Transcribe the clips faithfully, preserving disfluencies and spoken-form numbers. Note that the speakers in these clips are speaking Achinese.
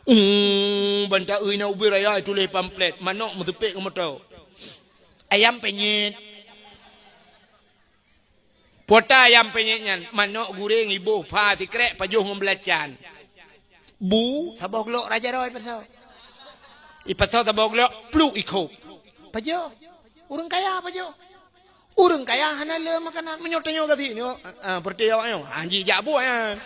Hmm, banta ui na ubé raya tuléh pamflet, manok meuteupék ngon moto. Ayam penyet. Pota ayam penyet nyan, manok guréng iboh pha sikrek pajoh ngon beulacan. Bu, saboh glok raja roh ipasoe. Ipasoe saboh glok, pluk ikhop. Pajoh. Ureuëng kaya pajoh. Ureuëng kaya hana le makanan. Meunyoe tanyoe gaki nyoe, ah, ah, peureuti awak nyoe. Ah, jijak buah nyan.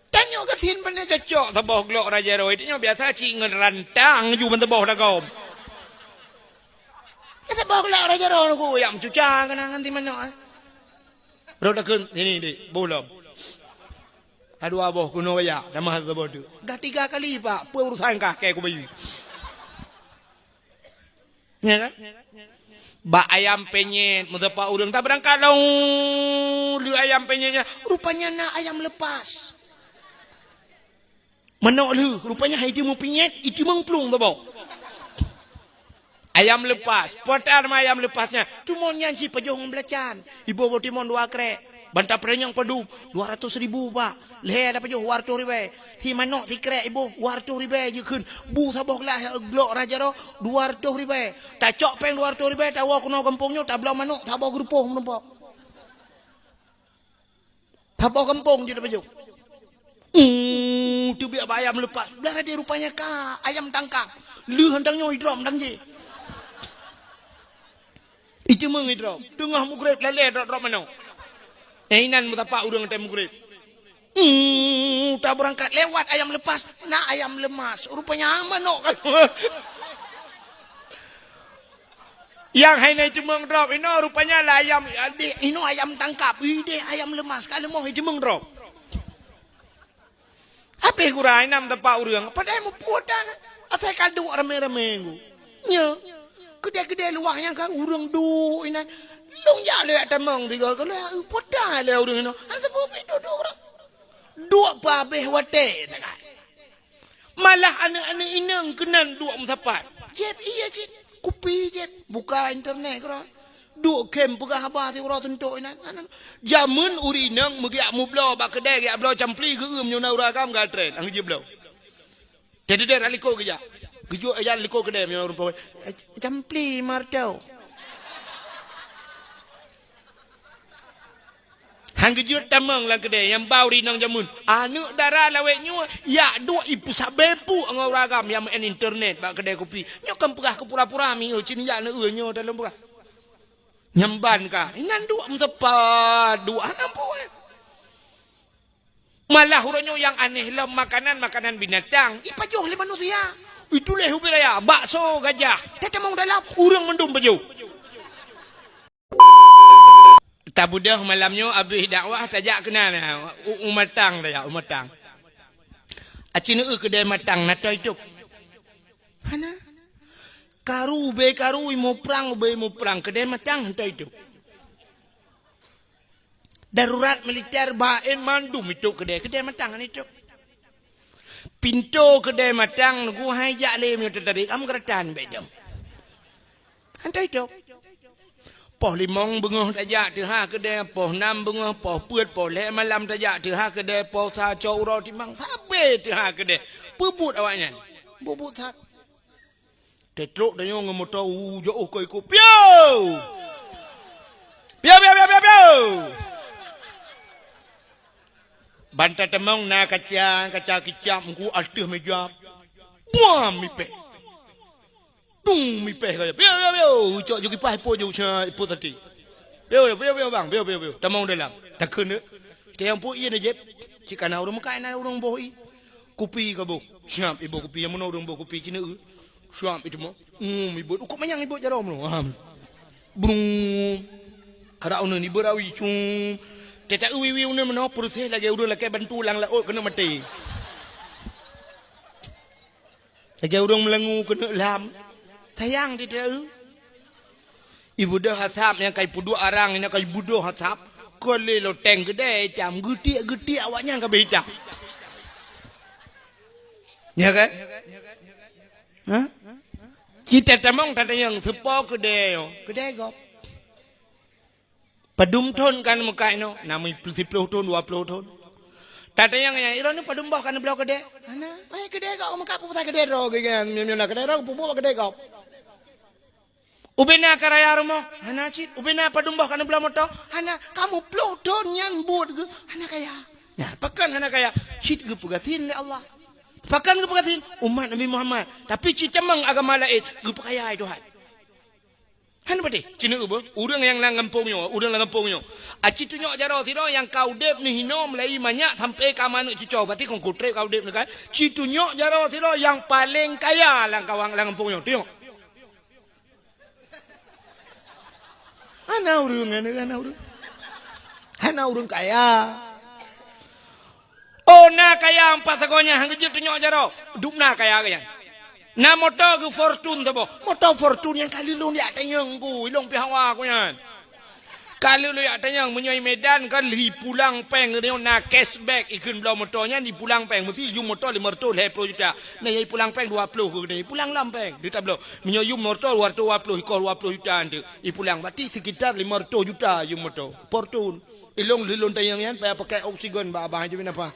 Tanyoe gasien pane cocok saboh glok raja roh. Tanyoe biasa cit ngon rantang ju ban saboh dagom. Ya saboh glok raja roh nunggu yak meucuca keunan ngon si manok, eh. Roh takheun sini dik, boh lom. Adua boh kuno gaya sama saboh tu. Dah tiga kali pak, peue urusan kah keu kubayu. Ya kan? Bak ayam penyet, meusapat ureuëng, tabeurangkat lom lé ayam penyet nyan. Rupanya na ayam lepas. Manok lheueh, rupanya hai teumeupinyet, iteumeung plueng saboh. Ayam lepas. Peue teuma ayam lepas nyan? Timon nyan si pajoh ngon beulacan. Iboh boh timon dua krek. Banta peurenyang padum, dua ratus ribu, Pak. Lhée ada pajoh, dua ratus ribée. Si manok sikrek iboh, dua ratus ribée jikheun. Bu saboh glah glok raja roh, dua ratus ribée. Tacok péng dua ratus ribée, tawoe keunoe gampông nyoe, tabloe manok, saboh geurupoh meurumpok. Saboh gampông jeuet pajoh. Uh, teubiet bak ayam lepas. Blah rade rupanya ka ayam tangkap. Lheueh hantang nyoe idrop dang jih. Iteumeung idrop. Teungoh mugreb lalée drop-drop manok. Eh, inan meusapat ureuëng watée mugreb. Hmm, tabeurangkat lewat ayam lepas, na ayam lemas. Rupanya manok kan. Nyang hai na iteumeung drop, inoe rupanya lah ayam, deh, inoe ayam tangkap. Ih, deh, ayam lemas, ka leumoh iteumeung drop. Habéh gura inan meusapat ureuëng, padahai muphom tan. Asai ka duek ramé-ramé ngu. Nyo. Keudée-keudée luwah nyang ka ureuëng duek inan. Lôn jak lé tamong tiga kali, pota lé ureuëng inoe. Hana sapeue pih duek-duek ureuëng. Duek peuhabéh watée sagai. Malah aneuëk-aneuëk inong keunan duek meusapat. Jép iya cit. Kupi jép. Buka internet keudroe. Duek khém peugah haba siuroe tuntok inan. Jameun ureuëng inong meugiak mubloe bak keudée, giak bloe campli geueum nyoe na ureuëng agam geutrén, ang jibloe. Teudeudeh rak likot geujak. Geujok jak likot keudée nyoe rumpok. Campli martau. Han geujeuet tamong lam keudée nyang ba ureuëng inong jameun. Aneuëk dara lawét nyoe yak duek ipeusabe pu ngon ureuëng agam nyang meu'en internet bak keudée kupi. Nyoe kan peugah keu pura-pura mi, oh, cin yak neueu nyoe dalam peugah. Nyang ban ka, inan duek meusapat, duek hana peue. Malah uroe nyoe nyang aneh lom makanan, makanan binatang, ipajoh lé manusia. Ituléh ubé raya, bakso gajah. Tatamong dalam, ureuëng mandum pajoh. Tabeudôh malam nyoe abéh dakwah tajak keunan, u, u Matang tajak, u Matang. Aci neueu keudée Matang na toi tôb. Hana. Karu ubé karu, imeue prang ubé imeue prang, keudée Matang hana toi tôb. Darurat militer ba-en mandum itôb keudée, keudée Matang hana itôb. Pintoe keudée Matang nunggu hai jak lé meunyoe teutabek am geuratan bék dong. Hana itôb. Poh limong beungoh tajak teuha keudée, poh nam beungoh, poh peuet, poh lhée malam tajak teuha keudée, poh sa cok uroe timang sabe teuha keudée. Peubuet awaknyan. Bubuet that. Teutrok tanyoe ngon moto u jôh keu ikôt. Piu! Piu, piu, piu, piu, piu! Ban tatamong na kaca, kaca kicap meuku ateueh meja. Buam mipéh. Tung mipéh kaya. Piu, piu, piu! Ucok ju kipaih ipo ju ipo tadi. Piu, piu, piu, bang. Piu, piu, piu. Tamong dalam. Takheun deh. Tayang pu ié na jép. Cit kana ureuëng meukai na ureuëng boh i. Kupi ka boh. Siap iboh kupi nyang meunoe ureuëng boh kupi cina eu. Siap itu mo. Hmm, ibot ukoe manyang ibot jaroe meunoe. Ah. Brung. Kada uneun ibot awi cung. Teta uwi-wi uneun meunoe peureuseh lagée ureuëng lakée bantu lam laôt keuneuk maté. Lagée ureuëng meulangu keuneuk lam. Sayang teta eu. Ibeudôh asap nyang ka ipeuduek arang, nyang ka ibeudôh asap, kon lé loteng keudée itam, geutiek-geutiek awaknyan ka beuitam. Ya kan? Ha? Cit tatamong tatanyong, soe po keudée nyoe? Keudée gob. Padum thon kan meukat nyoe? Nam siploh thon, dua ploh thon. Tatanyong nyan, "Droeneuh padum boh ka neubloe keudè?" "Hana." "Hai keudè gob, meukat peue pasai keudè droe geuh nyan, meunyoe na keudè droe, peue buet keudè gob?" "Ubena ka raya rumoh?" "Hana cit." "Ubena padum boh ka neubloe moto?" "Hana." "Kamoe ploh thon nyan buet geuh hana kaya." Nyan, pakon hana kaya? Cit geupeugasien lé Allah. Pakon geupeugasien? Umat Nabi Muhammad. Tapi cit tamong agama laén, geupeukaya lé Tuhan. Hana patéh, ci neueu beuh, ureuëng nyang lam gampông nyoe, ureuëng lam gampông nyoe. Aci tunyok jaroe sidroe nyang ka udeb neuh hinoe meulayeue manyak sampoe ka manök cucoe, berarti kon kutreb ka udeb neuh kan? Ci tunyok jaroe sidroe nyang paleng kaya lam kawang lam gampông nyoe, tunyok. Hana ureuëng, hana, hana ureuëng. Hana ureuëng kaya. Oh, na kaya empat sagoe nyan, han geujeuet tunyok jaroe. Dum na kaya geuh nyan. Na moto geuh Fortune saboh. Moto Fortune nyang ka lheueh lôn jak tanyong ku, ilong pih hawa ku nyan. Ka lheueh lôn jak tanyong, meunyoe i Medan kan lhi pulang péng, nyoe na cashback, ikheun bloe moto nyan i pulang péng, meusti yum moto lima reutôh lhèe ploh juta. Na nyang i pulang péng dua ploh keu geutanyoe, i pulang lom péng, di tabloe. Meunyoe yum moto dua reutôh dua ploh, ikor dua ploh juta nteuk, i pulang. Berarti sekitar lima reutôh juta yum moto. Fortune. Ilong lheueh lôn tanyong nyan, payah pakai oksigen bak abah jeuet napa.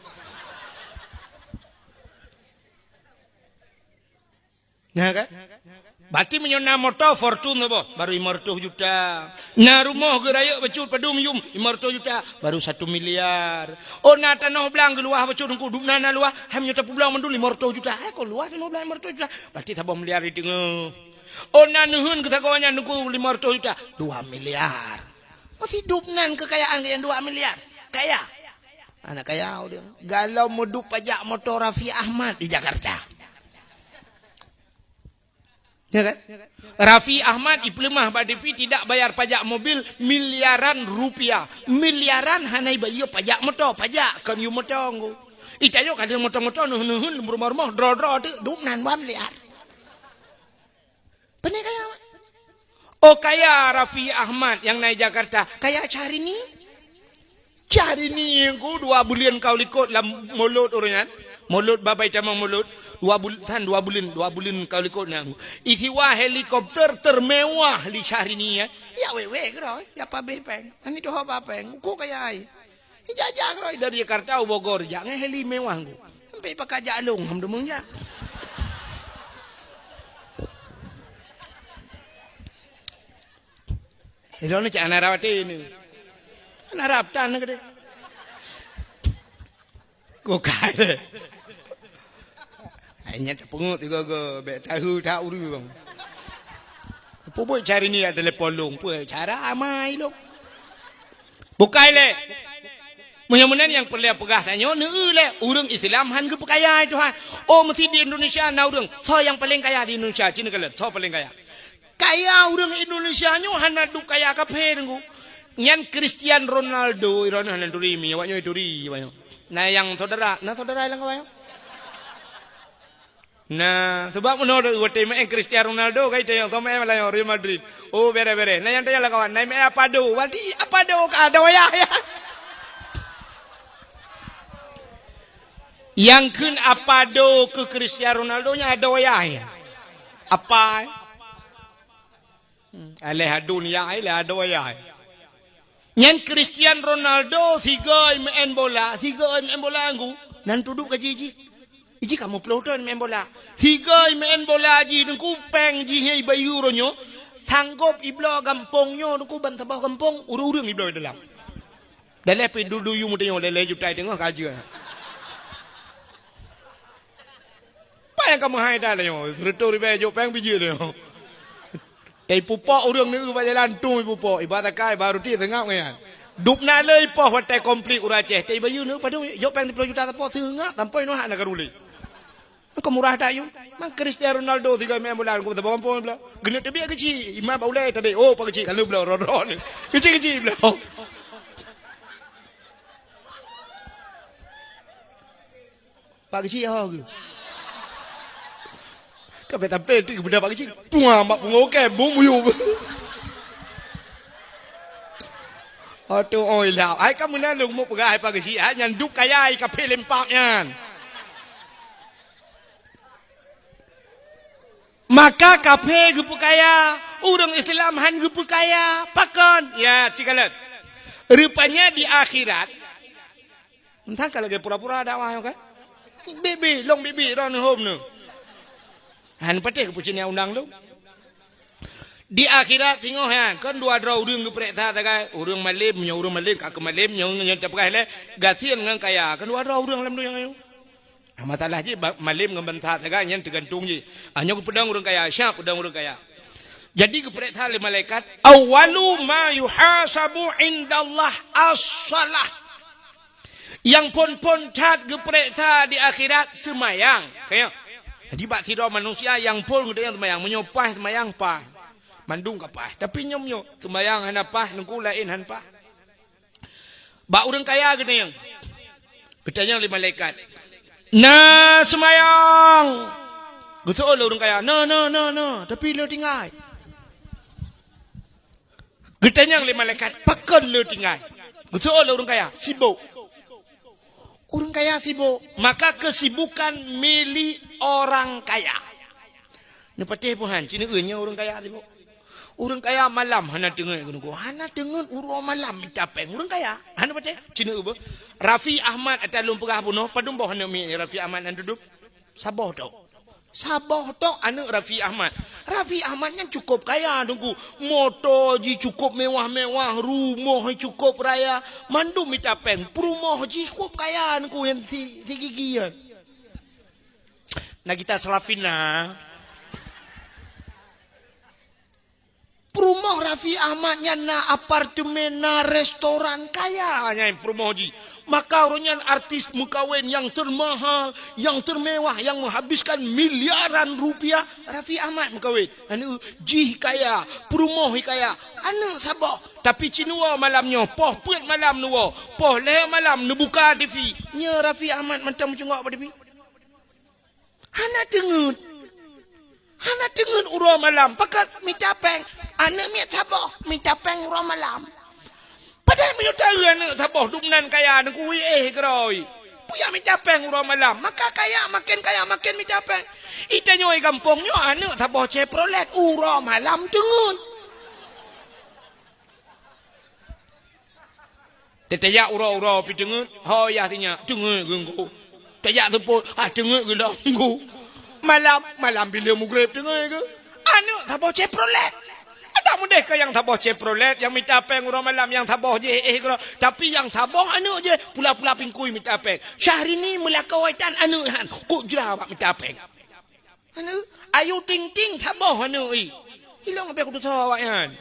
Nah kan? Berarti meunyoe na moto Fortune saboh, baru lima reutôh juta. Na rumoh geurayeuk bacut padum yum, lima reutôh juta, baru satu miliar. Oh, na tanoh blang geuluwah bacut teungku, dum na, na luwah, hai meunyoe tapeublang mandum lima reutôh juta. Hai kon luwah tanoh blang lima reutôh juta. Berarti saboh miliar di teungoh. Oh, na neuheun geusagoe nyan teungku lima reutôh juta, dua miliar. Meusidub nan keukayaan geuh nyan dua miliar. Kaya. Aneuk kaya udeb. Galom meudup pajak moto Raffi Ahmad di Jakarta. Ya kan? Raffi Ahmad ipeuleumah bak T V tidak bayar pajak mobil miliaran rupiah. Miliaran hana ibayeue pajak moto, pajak kon yum moto ngku. Itanyoe ka lheueh moto-moto neuheun-neuheun lom rumoh-rumoh droe-droe teuk dum nan dua miliar. Pane kaya? Oh, kaya Raffi Ahmad nyang na i Jakarta. Kaya Syahrini? Syahrini ngku dua buleuen ka u likot lam mulod ureuëng nyan. Mulod babai tamong mulod. Dua bul-, tan dua buleuen, dua buleuen ka u likot nyan. Isiwa helikopter termewah lé Syahrini nyan. Ya wewe keudroe, ya pabeh péng. Ani tuho ba péng, uko kaya ai. Ijak-jak keudroe dari Jakarta u Bogor jak ngon heli mewah ngku. Sampai pakat jak lôn, alhamdulillah jak. Droeneuh cak hana rab até ni. Hana rab tan keudeh. Bukai. Hai nyan tapeungeut tiga-tiga, bèk tahu tak ureueng. Peue buet Syahrini telepon lôn, peue cara amai lôn. Bukai lé. Meunyoe meunan nyang peureulèe peugah tanyoe, neueu lé, ureueng Islam han geupeukaya lé Tuhan. Oh, meusi di Indonesia na ureueng, soe nyang paleng kaya di Indonesia, ci neukalon, soe paleng kaya. Kaya ureueng Indonesia nyoe hana dup kaya kaphé teungku. Nyan Cristiano Ronaldo, droeneuh hana turi mi, awak nyoe turi, awak nyoe. Na nyang syedara, na syedara lam kawan nyoe? Nah, sabab meunoe watèe meu'en Cristiano Ronaldo, kai tanyong, soe meu'en malam nyoe Real Madrid. Oh, bèrèh-bèrèh. Na nyang tanyong lam kawan, na meu'en Apado. Berarti Apado ka adoe yah, ya. Nyang kheun Apado keu Cristiano Ronaldo nyan adoe yah, ya. Apa, eh? Hmm, aléh aduen yah, aléh adoe yah. Nyan Cristiano Ronaldo sigoe meu'en bola, sigoe meu'en bola ngku, nan tudok gaji jih. Iji ka meuploh thon meu'en bola. Sigoe meu'en bola jih teungku péng jih nyang ibayeue uroe nyoe, sanggop ibloe gampông nyoe teungku ban saboh gampông, ureueng-ureueng ibloe dalam. Daleh pi dudu yum teungoh lhèe juta teungoh ka jeuet. Pajan ka meuhai that nyoe, sireutoh ribèe jok péng bijéh nyoe. Tei pupok ureueng nyoe bak jalan tueng pupok, iba takai baru ti seungab nyan. Dub na lé ipoh watèe konflik ureueng Aceh, tei bayeue nyoe padum jok péng siploh juta sapo seungab sampoe nyoe hana karu lé. Engkau murah that yum. Mang Cristiano Ronaldo sigoe meu'en bola, engkau saboh gampông bloe. Geuneuk teubiet keuchik, imat bak ulèe tadi. Oh, pak keuchik ka lheueh bloe, ron-ron. Keuchik-keuchik bloe. Pak keuchik ho geuh. Ka bèk tampé ti geubeuna pak keuchik. Tuang mak pungo ke bum yum. Aduh, oi lah. Ai ka meunan lôn meupeugah ai pak keuchik, ai nyan dub kaya ai ka phé lempak nyan. Maka kaphé geupeukaya, ureueng Islam han geupeukaya. Pakon? Ya, sikalon. Rupanya di akhirat, Entah ka lagée pura-pura dakwah nyoe kan? Bibi, lông bibi droeneuh hom nyoe. Han patéh keu peucina undang lom. Di akhirat singoh nyan, kan dua droe ureuëng geupareksa sagai, ureuëng malem, nyoe ureuëng malem, ka keu malem, nyoe nyan tapeugah lé, gasien ngon kaya, kan dua droe ureuëng lam donya nyoe. Masalah jih ba-, malem ngon bansa sagai nyan teugantung jih. Ah, nyoe geupeudong ureuëng kaya, siap peudong ureuëng kaya. Jadi geupareksa lé malaikat, "Awwalu ma yuhasabu indallah as-salah." Nyang phon-phon that geupareksa di akhirat seumayang. Kaya. Jadi bak sidroe manusia nyang phon geutanyoe seumayang, meunyoe paih seumayang paih. Mandum ka paih. Tapi nyoe meunyoe seumayang hana paih, nungku laén han paih. Bak ureuëng kaya geutanyong. Geutanyong lé malaikat, "Na seumayang?" Geuseuôt lé ureuëng kaya, "Na, na, na, na, tapi le tinggai." Geutanyong lé malaikat, "Pakon le tinggai?" Geuseuôt lé ureuëng kaya, "Sibok." Ureuëng kaya sibok, maka kesibukan milik orang kaya. Neupatéh peue han, ci neueu nyoe ureuëng kaya sibok. Ureuëng kaya malam hana teungeut keunoe, hana teungeut uroe malam mita péng. Ureuëng kaya, hana patéh, ci neueu beuh. Raffi Ahmad ata lôn peugah bunoe, padum boh aneuk miet Raffi Ahmad nyan tudum? Saboh tok. Saboh tok aneuk Raffi Ahmad. Raffi Ahmad nyan cukup kaya, Teungku. Moto jih cukup mewah-mewah, rumoh jih cukup raya, mandum mita péng. Peurumoh jih cukup kaya, Teungku, nyang si, si gigi nyan. Nagita Slavina. Peurumoh Raffi Ahmad nyan na apartemen, na restoran, kaya nyan peurumoh jih. Maka ureuëng nyan artis meukawen nyang termahal, nyang termewah, nyang menghabiskan miliaran rupiah, Raffi Ahmad meukawen. Aneuk jih kaya, peurumoh jih kaya, aneuk saboh. Tapi ci neuwoe malam nyoe, poh peuet malam neuwoe, poh lhée malam neubuka T V. Nyoe Raffi Ahmad mantong meucungok bak T V. Hana teungeut. Hana teungeut uroe malam. Pakat mita péng. Aneuk miet saboh mita péng uroe malam. Padahai meunyoe taeu aneuk saboh dum nan kaya, Teungku, éh keurôi. Peue jak mita péng uroe malam? Maka kaya, maken kaya, maken mita péng. Itanyoe gampông nyoe aneuk saboh Chevrolet uroe malam teungeut. Teutajak uroe-uroe pih teungeut, ho yah sinyak, teungeut geuh Teungku. Tajak seupôt, ah, teungeut geuh lom Teungku. Malam, malam bila mugreb teungeut geuh. Aneuk saboh Chevrolet. Adak mudeh ka nyang saboh Chevrolet, nyang mita péng uroe malam, nyang saboh jih éh keudroe. Tapi nyang saboh aneuk jih pula-pula pingkui mita péng. Syahrini meulakoe tan aneuk nyan, kok jra bak mita péng. Aneuk, Ayu Ting Ting saboh aneuk i. Ilong habéh kutusoe awaknyan.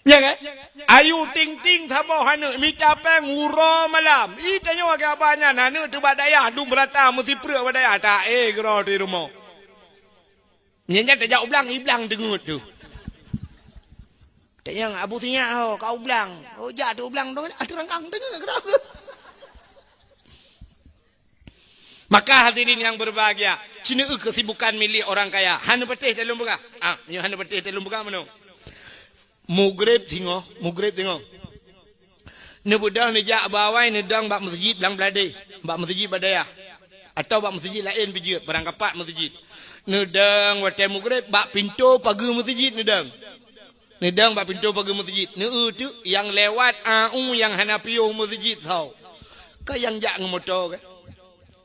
Ya kan? Ayu Ting Ting saboh aneuk mita péng uroe malam. I tanyoe lagée abah nyan aneuk teuh bak dayah dum beurata meusipreuk bak dayah. Tak éh keudroe di rumoh. Nyan, nyan tajak u blang, i blang teungeut teuh. Tanyong Abu Sinyak ho, ka u blang. Oh, jak teuh u blang tu, atu rangkang teungeut keudroe. Maka hadirin yang berbahagia, ci neueu kesibukan milik orang kaya. Hana patéh talôn peugah. Ah, nyoe hana patéh talôn peugah meunoe. Mugreb singoh, mugreb singoh. Neubeudôh neujak bak awai neudong bak meuseujid blang bladé, bak meuseujid bak dayah, atawa bak meuseujid laén pih jeuet, barangkapat meuseujid. Neudong watée mugreb bak pintoe pageue meuseujid neudong. Neudong bak pintoe pageue meuseujid, neueu teuk nyang lewat a'u nyang hana piôh meuseujid soe. Ka nyang jak ngon moto kan?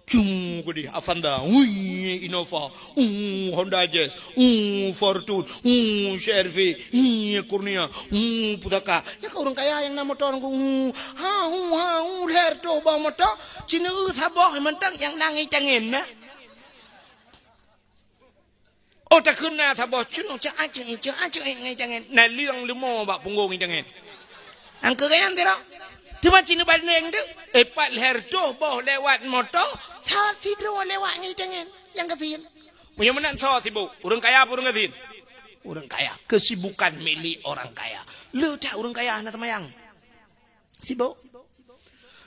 Cung keudeh, Avanza, ui, Innova, uh, Honda Jazz, uh, Fortuner, uh, C R V, uh, Kurnia, uh, Pusaka. Nyan ka ureuëng kaya nyang na moto ngon, uh, ha, uh, ha, uh, lhée reutôh boh moto, ci neueu saboh mantong nyang na ngon tangen na. Oh, takheun na saboh cunong ceu'ah ceu'ah ceu'ah ceu'ah ngon tangen. Na liang leumo bak punggong ngon tangen. Angkeu gayang tira. Teuma ci neubandeng tu, eh, pat lhée reutôh boh lewat moto, sa sidroe lewat ngon tangen. Nyang gasien. Meunyoe meunan soe sibok, ureuëng kaya apa ureuëng gasien? Ureuëng kaya. Kesibukan milik orang kaya. Le that ureuëng kaya hana seumayang. Sibok.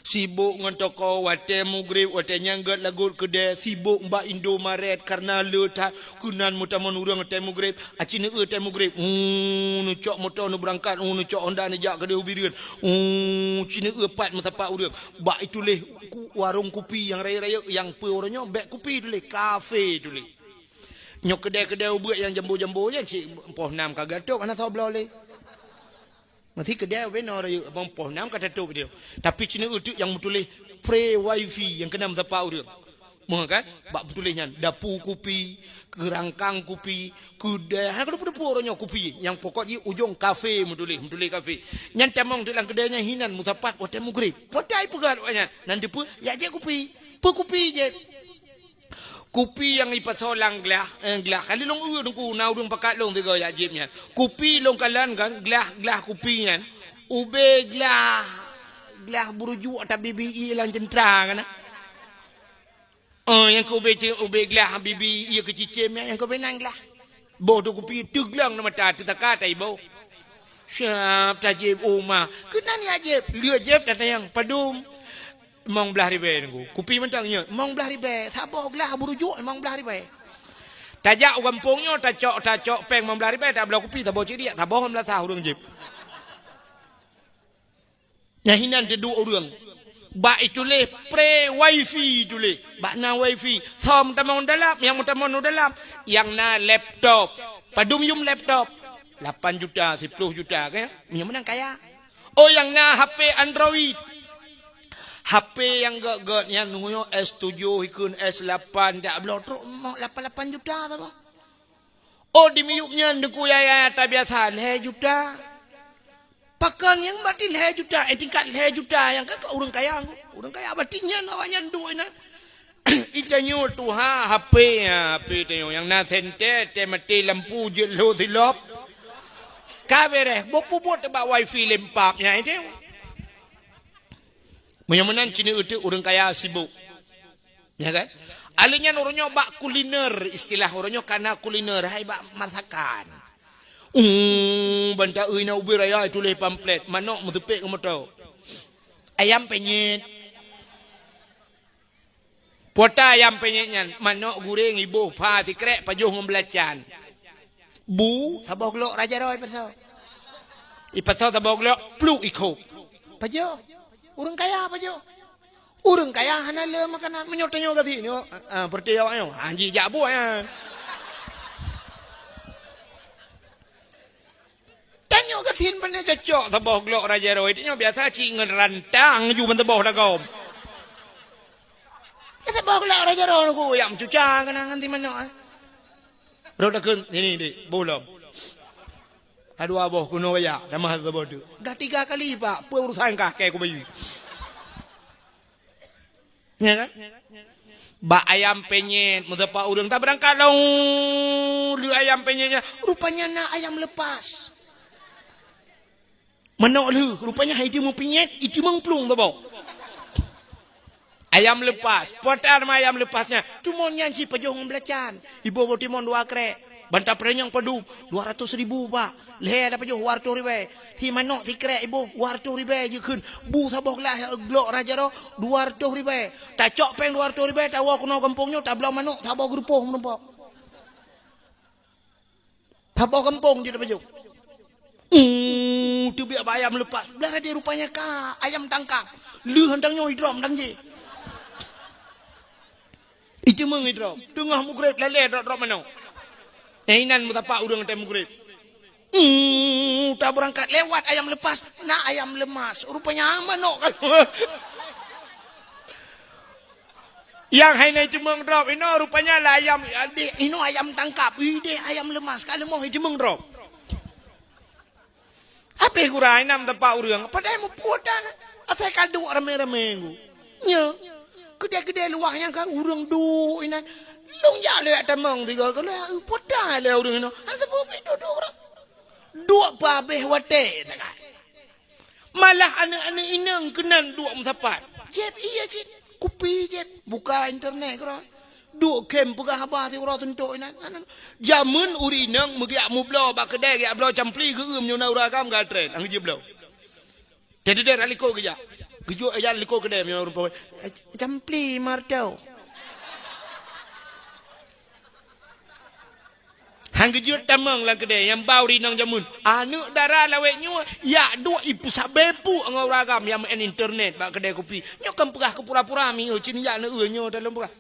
Sibok ngon toko watée mugreb, watée nyan gét lagot keudée, sibok bak Indomaret kareuna le that keunan meutamong ureuëng watée mugreb. Aci neueu watée mugreb, uh, neucok moto neubeurangkat, uh, neucok Honda neujak keudeh u Bireuen. Uh, ci neueu pat meusapat ureuëng. Bak ituléh ku-, warong kupi nyang rayeuk-rayeuk nyang peue uroe nyoe bék kupi tuléh, kafe tuléh. Nyoe keudée-keudée ubeuet nyang jambo-jambo nyan cit poh nam ka geutob hana soe bloe lé. Masih keudè ubé noe rayeuk, abang poh nam ka tatôp dia. Tapi cina uteuk nyang meutuléh free wifi nyang keunan meusapat ureuëng. Moh kan? Bak meutuléh nyan, dapu kupi, keurangkang kupi, keudè. Ha, ka depu-depu uroe nyoe kupi. Nyang pokok jih ujong kafe meutuléh, meutuléh kafe. Nyan tamong di lam keudè nyan hinan meusapat watèe mugrib. Potai peugah awaknyan. Nan dipeue, yak jép kupi. Peue kupi jép? Kupi nyang ipasoe lam glah, eh, glah. Kali lôn eu teungku, na ureuëng pakat lôn sigoe yak jép nyan. Kupi lôn kalon kan, glah, glah kupi nyan. Ubé glah, glah burujuk atau bibi ie lam ceuntra kan. Oh, nyang keu ubé ce-, ubé glah bibi ie keu cicém nyan, nyang keu ubé nan glah. Boh tu kupi teugleng na mata, teutaka tai boh. Siap tajép uma. Keunan yak jép, lheueh jép tatanyong, padum? Limong blaih ribèe teungku. Kupi mantong nyoe, limong blaih ribèe. Saboh glah burujuk limong blaih ribèe. Tajak u gampông nyoe, tacok, tacok péng limong blaih ribèe, tabloe kupi saboh cit riak, saboh limong blaih ureuëng jép. Nyan hinan teuduek ureuëng. Bak ituléh pre wifi tuléh. Bak na wifi. Soe meutamong dalam, nyang meutamong dalam. Nyang na laptop. Padum yum laptop? Lapan juta, siploh juta, kan? Nyang meunan kaya. Oh, nyang na H P Android. H P nyang gèt-gèt nyan, nyoe S tujoh, ikheun S lapan, jak bloe trok mok lapan lapan juta saboh. Oh, di miyueb nyan teungku yaya tabiasa lhèe juta. Pakon nyang berarti lhèe juta, eh, tingkat lhèe juta nyang ka, ka ureuëng kaya teungku. Ureuëng kaya berarti nyan awaknyan duek inan. Itanyoe tuha H P, ha, H P tanyoe nyang na senter, teumaté lampu jeuet lhô silop. Ka beres, boh peubuet bak wifi lempap nyan itu. Meunyoe meunan cina uteuk ureuëng kaya sibuk. Ya kan? Alèh nyan uroe nyoe bak kuliner, istilah uroe nyoe kana kuliner, hai bak masakan. Uh, banta ui na ubé raya tuléh pamflet, manok meuteupék ngon moto. Ayam penyet. Pota ayam penyet nyan, manok guréng iboh pha sikrek pajoh ngon beulacan. Bu, saboh glok raja roe ipasoe. Ipasoe saboh glok, pluk ikhôb. Pajoh. Ureuëng kaya pajoh. Ureuëng kaya hana le makanan, meunyoe tanyoe gasien nyoe, ah, peureuté awak nyoe, ha, jijak buet nyan. Tanyoe gasien pane cocok saboh glok raja roe, tanyoe biasa cit ngon rantang ju ban saboh dagom. Ya saboh glok raja roe ku yak meucuca keunan ngon si manok, eh. Rot dakun sini dik, boh lom. Adua boh kuno ya, sama saboh tu. Dah tiga kali, Pak, peue urusan kah kèe kubayeue. Ya kan? Bak ayam penyet, meusapat ureuëng tabeurangkat lom lé ayam penyet nyan. Rupanya na ayam lepas. Manok lheueh, rupanya hai timeupinyet, itimong plueng saboh. Ayam lepas, pota nama ayam lepas nyan. Timon nyan si pajoh ngon beulacan. Iboh boh timon dua krek. Banta peuranyang padum, dua ratus ribu, Pak. Lhèe ada pajoh, dua ratus ribèe. Si manok sikrek iboh, dua ratus ribèe jikheun. Bu saboh glah glok raja roe, dua ratus ribèe. Tacok péng dua ratus ribèe, tawoe keunoe gampông nyoe, tabloe manok, saboh geurupoh meurumpok. Saboh gampông jeuet pajoh. Uh, teubiet bak ayam lepas. Blah rade rupanya ka ayam tangkap. Lheueh hantang nyoe idrom dang jih. Itimong idrom. Teungoh mugreb lalé drop-drop manok. Eh, inan meusapat ureuëng watèe mugreb. Hmm, tabeurangkat lewat ayam lepas, na ayam lemas. Rupanya manok kan. Nyang hai na itimong drop, inoe rupanya lah ayam, deh, inoe ayam tangkap. Ideh ayam lemas, ka leumoh itimong drop. Habéh gura inan meusapat ureuëng, padahai meuputan. Asai ka duek ramé-ramé ngu. Nyo. Keudè-keudè luwah nyang ka ureuëng duek inan. Lôn jak lé tamong tiga kali, putan lé ureuëng inoe. Hana sapeue pih duek-duek ureuëng. Duek peuhabéh watèe sagai. Malah aneuk-aneuk inong keunan duek meusapat. Jép ie cit, kupi jép, buka internet keudroe. Duek kem peugah haba siuroe suntok inan. Jameun ureuëng inong meugiak mubloe bak keudè, giak bloe campli geueum nyoe na ureuëng agam gatrén, ang jibloe. Jadi deh liko geujak. Geujok jak liko keudè nyoe rupa. Campli martau. Han geujeuet tamong lam keudè nyang ba ureuëng inong jameun. Aneuk dara lawét nyoe yak duek ipeusabe puk ngon ureuëng agam nyang meu'en internet bak keudè kupi. Nyoe kan peugah keu pura-pura mieu cin yak neueu nyoe dalam peugah.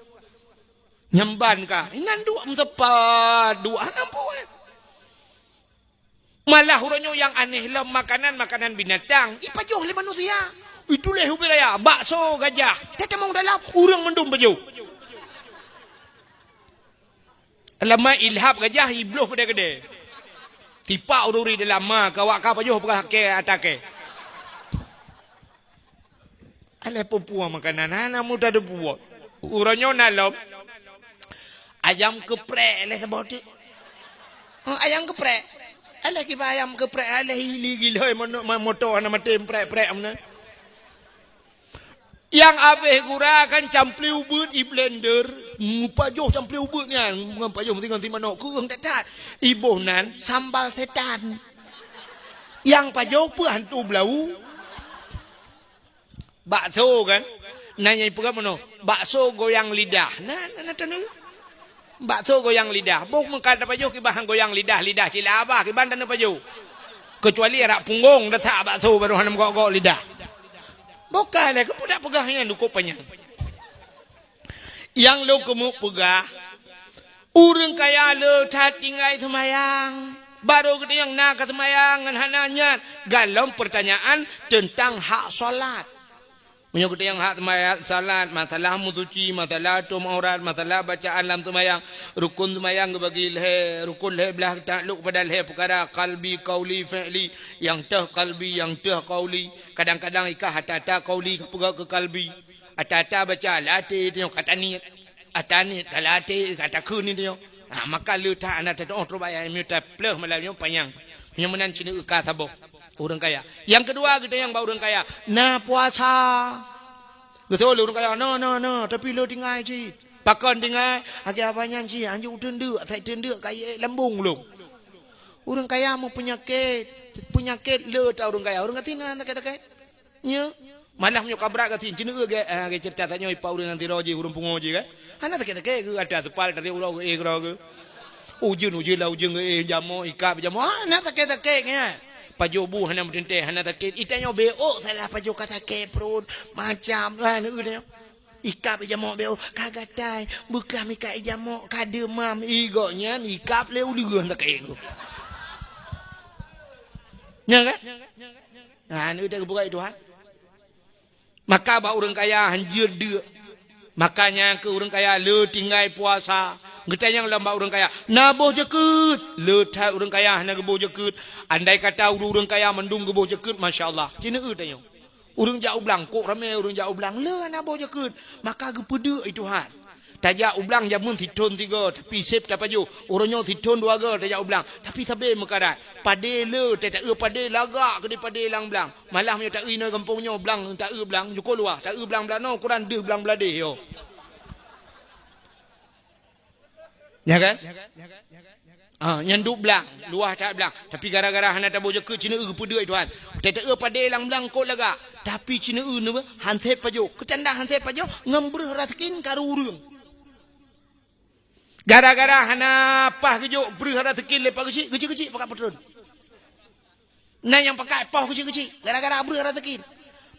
Nyang ban ka. Inan duek meusapat, duek hana pue. Malah uroe nyoe nyang aneh lom makanan-makanan binatang ipajoh lé manusia. Itulah ubé raya, bakso gajah. Tatamong dalam, ureuëng mandum pajoh. Lama ilhab gajah ibloh gede-gede. Tipak ururi dalam ma, kawak ka pajoh peugah ke atas ke. Alah peue-peue makanan hana mudah dibuat. Uroe nyoe na lom. Ayam geprek leh saboh teuk. Oh, ayam geprek. Alah kiban ayam geprek, alah ili gila moto hana maté prek-prek meunan. Nyang abéh gura kan campli ubeuet i blender, mupajoh campli ubeuet nyan, ngon pajoh meusingon si manok keueng that-that. Iboh nan sambal setan. Nyang pajoh peue hantu blau. Bakso kan? Na nyang peugah meunoe, bakso goyang lidah. Na, na, na taneuk. Bakso goyang lidah. Boh meukat tapajoh kiban goyang lidah, lidah cila abah kiban taneuk pajoh. Kecuali arak punggong dasak bakso baru hana meugok-gok lidah. Boh ka lé keupeue dak peugah nyan dukuk panyang. Nyang lôn keumeuk peugah, ureuëng kaya le that tinggai seumayang. Barô geutanyoe na ka seumayang ngon hana nyan. Galom peurtanyaan teuntang hak salat. Meunyoe geutanyoe hak seumayang, salat, masalah meusuci, masalah tom aurat, masalah bacaan lam seumayang, rukun seumayang geubagi lhée, rukun lhée blaih taklok pada lhée peukara, kalbi, kauli, fi'li, nyang teuh kalbi, nyang teuh kauli. Kadang-kadang ikah ata-ata kauli ka peugah keu kalbi. Ata-ata baca, lam até tanyoe ka taniet. Ata niet ka lam até, ka takheun nyoe. Ha, maka le that hana tatu'oh trok bak ayah meunyoe tapleuh malam nyoe panyang. Nyoe meunan ceuneuk ka saboh ureuëng kaya. Nyang keudua geutanyoe bak ureuëng kaya, na puasa. Geutôi lé ureuëng kaya, na, na, na, tapi le tinggai cit. Pakon tinggai? Lagée abah nyan cit, anjuk teundeuk, asai teundeuk kayée lambong lom. Ureuëng kaya meupeunyakét, peunyakét le that ureuëng kaya. Ureuëng gasien na sakét-sakét. Nyo. Malah meunyoe ka brat gasien, ceuneuk gét, ah, gét ceurita tanyoe ipak ureuëng nyang sidroe jih, ureuëng pungo jih kan. Hana sakét-sakét geuh ata seupal tadi uroe geuh, eh, keudroe geuh. Ujeuen, ujeuen lah ujeuen geuh, eh, jamok, ikab jamok. Hana sakét-sakét nyan. Pajoh bu hana meuteuntée, hana sakét. Itanyoe bék salah pajoh ka sakét pruet, macam, ah, neu tanyoe. Ikab jamok bék ka gatai, beukah mika jamok ka deumam, i gobnyan ikab lé uleueng sakét geuh. Nyan kan? Nah, neu teuh geupeugah Tuhan. Maka bak ureuëng kaya hanjeuet deuk. Maka nyang keu ureuëng kaya le tinggai puasa. Geutanyong lom bak ureuëng kaya, na boh jeukeut? Le that ureuëng kaya hana geuboh jeukeut. Andai kata ureuëng kaya mandum geuboh jeukeut, masya Allah. Ceuneuk tanyoe. Ureuëng jak u blang, kok ramé ureuëng jak u blang. Le hana boh jeukeut. Maka geupeudeuk i Tuhan. Tajak u blang jameun sithon sigoe, tapi sép tapajoh. Uroe nyoe sithon dua goe tajak u blang, tapi sabé meukarat. Padé le, teuta-eu padé lagak keudéh padé lam blang. Malah meunyoe ta-eu inoe gampông nyoe blang, ta-eu blang, jukôh luwah, ta-eu blang blah noe, ukuran deuh blang blah déh yo. Ya kan? Ah, nyan duek blang, luwah that blang. Tapi gara-gara hana taboh jeukeut, ceuneuk geupeudeuek Tuhan. Teuta-eu padé lam blang kot lagak. Tapi ceuneuk neuh han sép pajoh. Keutandah han sép pajoh, ngon breuh raseukin karu ureueng. Gara-gara hana paih geujok breuh raseukin lé Pak Geuchik, Geuchik-Geuchik pakat peutreun. Na nyang pakat poh Geuchik-Geuchik, gara-gara breuh raseukin.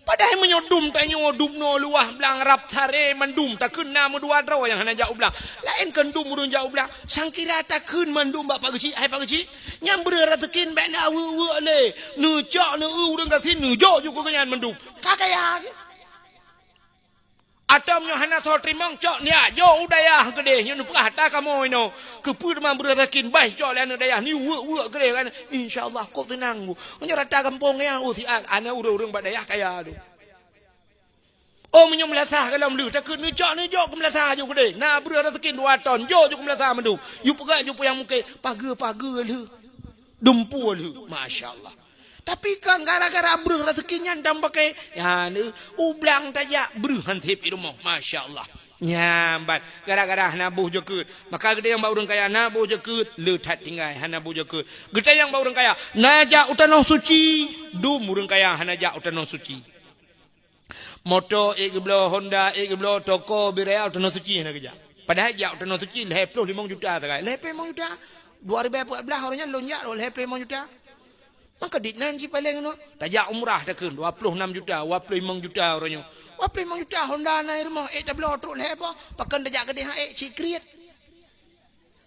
Padahai meunyoe dum tanyoe dum noe luwah blang rab saré mandum, takheun na meudua droe nyang hana jak u blang. Laén keu dum ureueng jak u blang, sangkira takheun mandum bak Pak Geuchik, hai Pak Geuchik, nyang breuh raseukin bèk na weuek-weuek lé. Neucok neu-eu ureueng gasien neujok ju keu nyan mandum. Ka kaya geuh. Atau meunyoe hana soe teurimong, cok neujak jok u dayah keudéh, nyoe neupeugah ata kamoe inoe. Keupeue teuma breuh raseukin, bah cok lé aneuk dayah, neuweuek-weuek keudéh kan. Insya Allah, kok teunang. Meunyoe rata gampông nyan, oh, siat, aneuk ureueng-ureueng bak dayah kaya tu. Oh, meunyoe meulasah ka lom lheueh, takheun neucok neujok keu meulasah ju keudéh. Na breuh raseukin dua ton, jok ju keu meulasah mandum. Ju peugah ju puyang mungkén, pageue-pageue lheueh. Dumpeue lheueh. Masya Allah. Tapi kan gara-gara breuh raseukin nyan dan pakai, ya, ni, u blang tajak breuh han sép i rumoh. Masya Allah. Nyan ban. Gara-gara hana boh jeukeut. Maka geutanyoe bak ureueng kaya na boh jeukeut, le that tinggai hana boh jeukeut. Geutanyoe bak ureueng kaya na jak u tanoh suci, dum ureueng kaya hana jak u tanoh suci. Moto ék geubloe, Honda ék geubloe, toko beu raya u tanoh suci hana geujak. Padahai jak u tanoh suci lhèe ploh limong juta sagai. Lhèe ploh limong juta. Dua ribèe peuet blah uroe nyan lôn jak lhèe ploh limong juta. Maka dit nan cit paleng nyoe. Tajak umrah takheun dua ploh nam juta, dua ploh limong juta uroe nyoe. Dua ploh limong juta Honda na i rumoh, ék tabloe trok lhèe boh. Pakon tajak keudéh han ék cit kriet.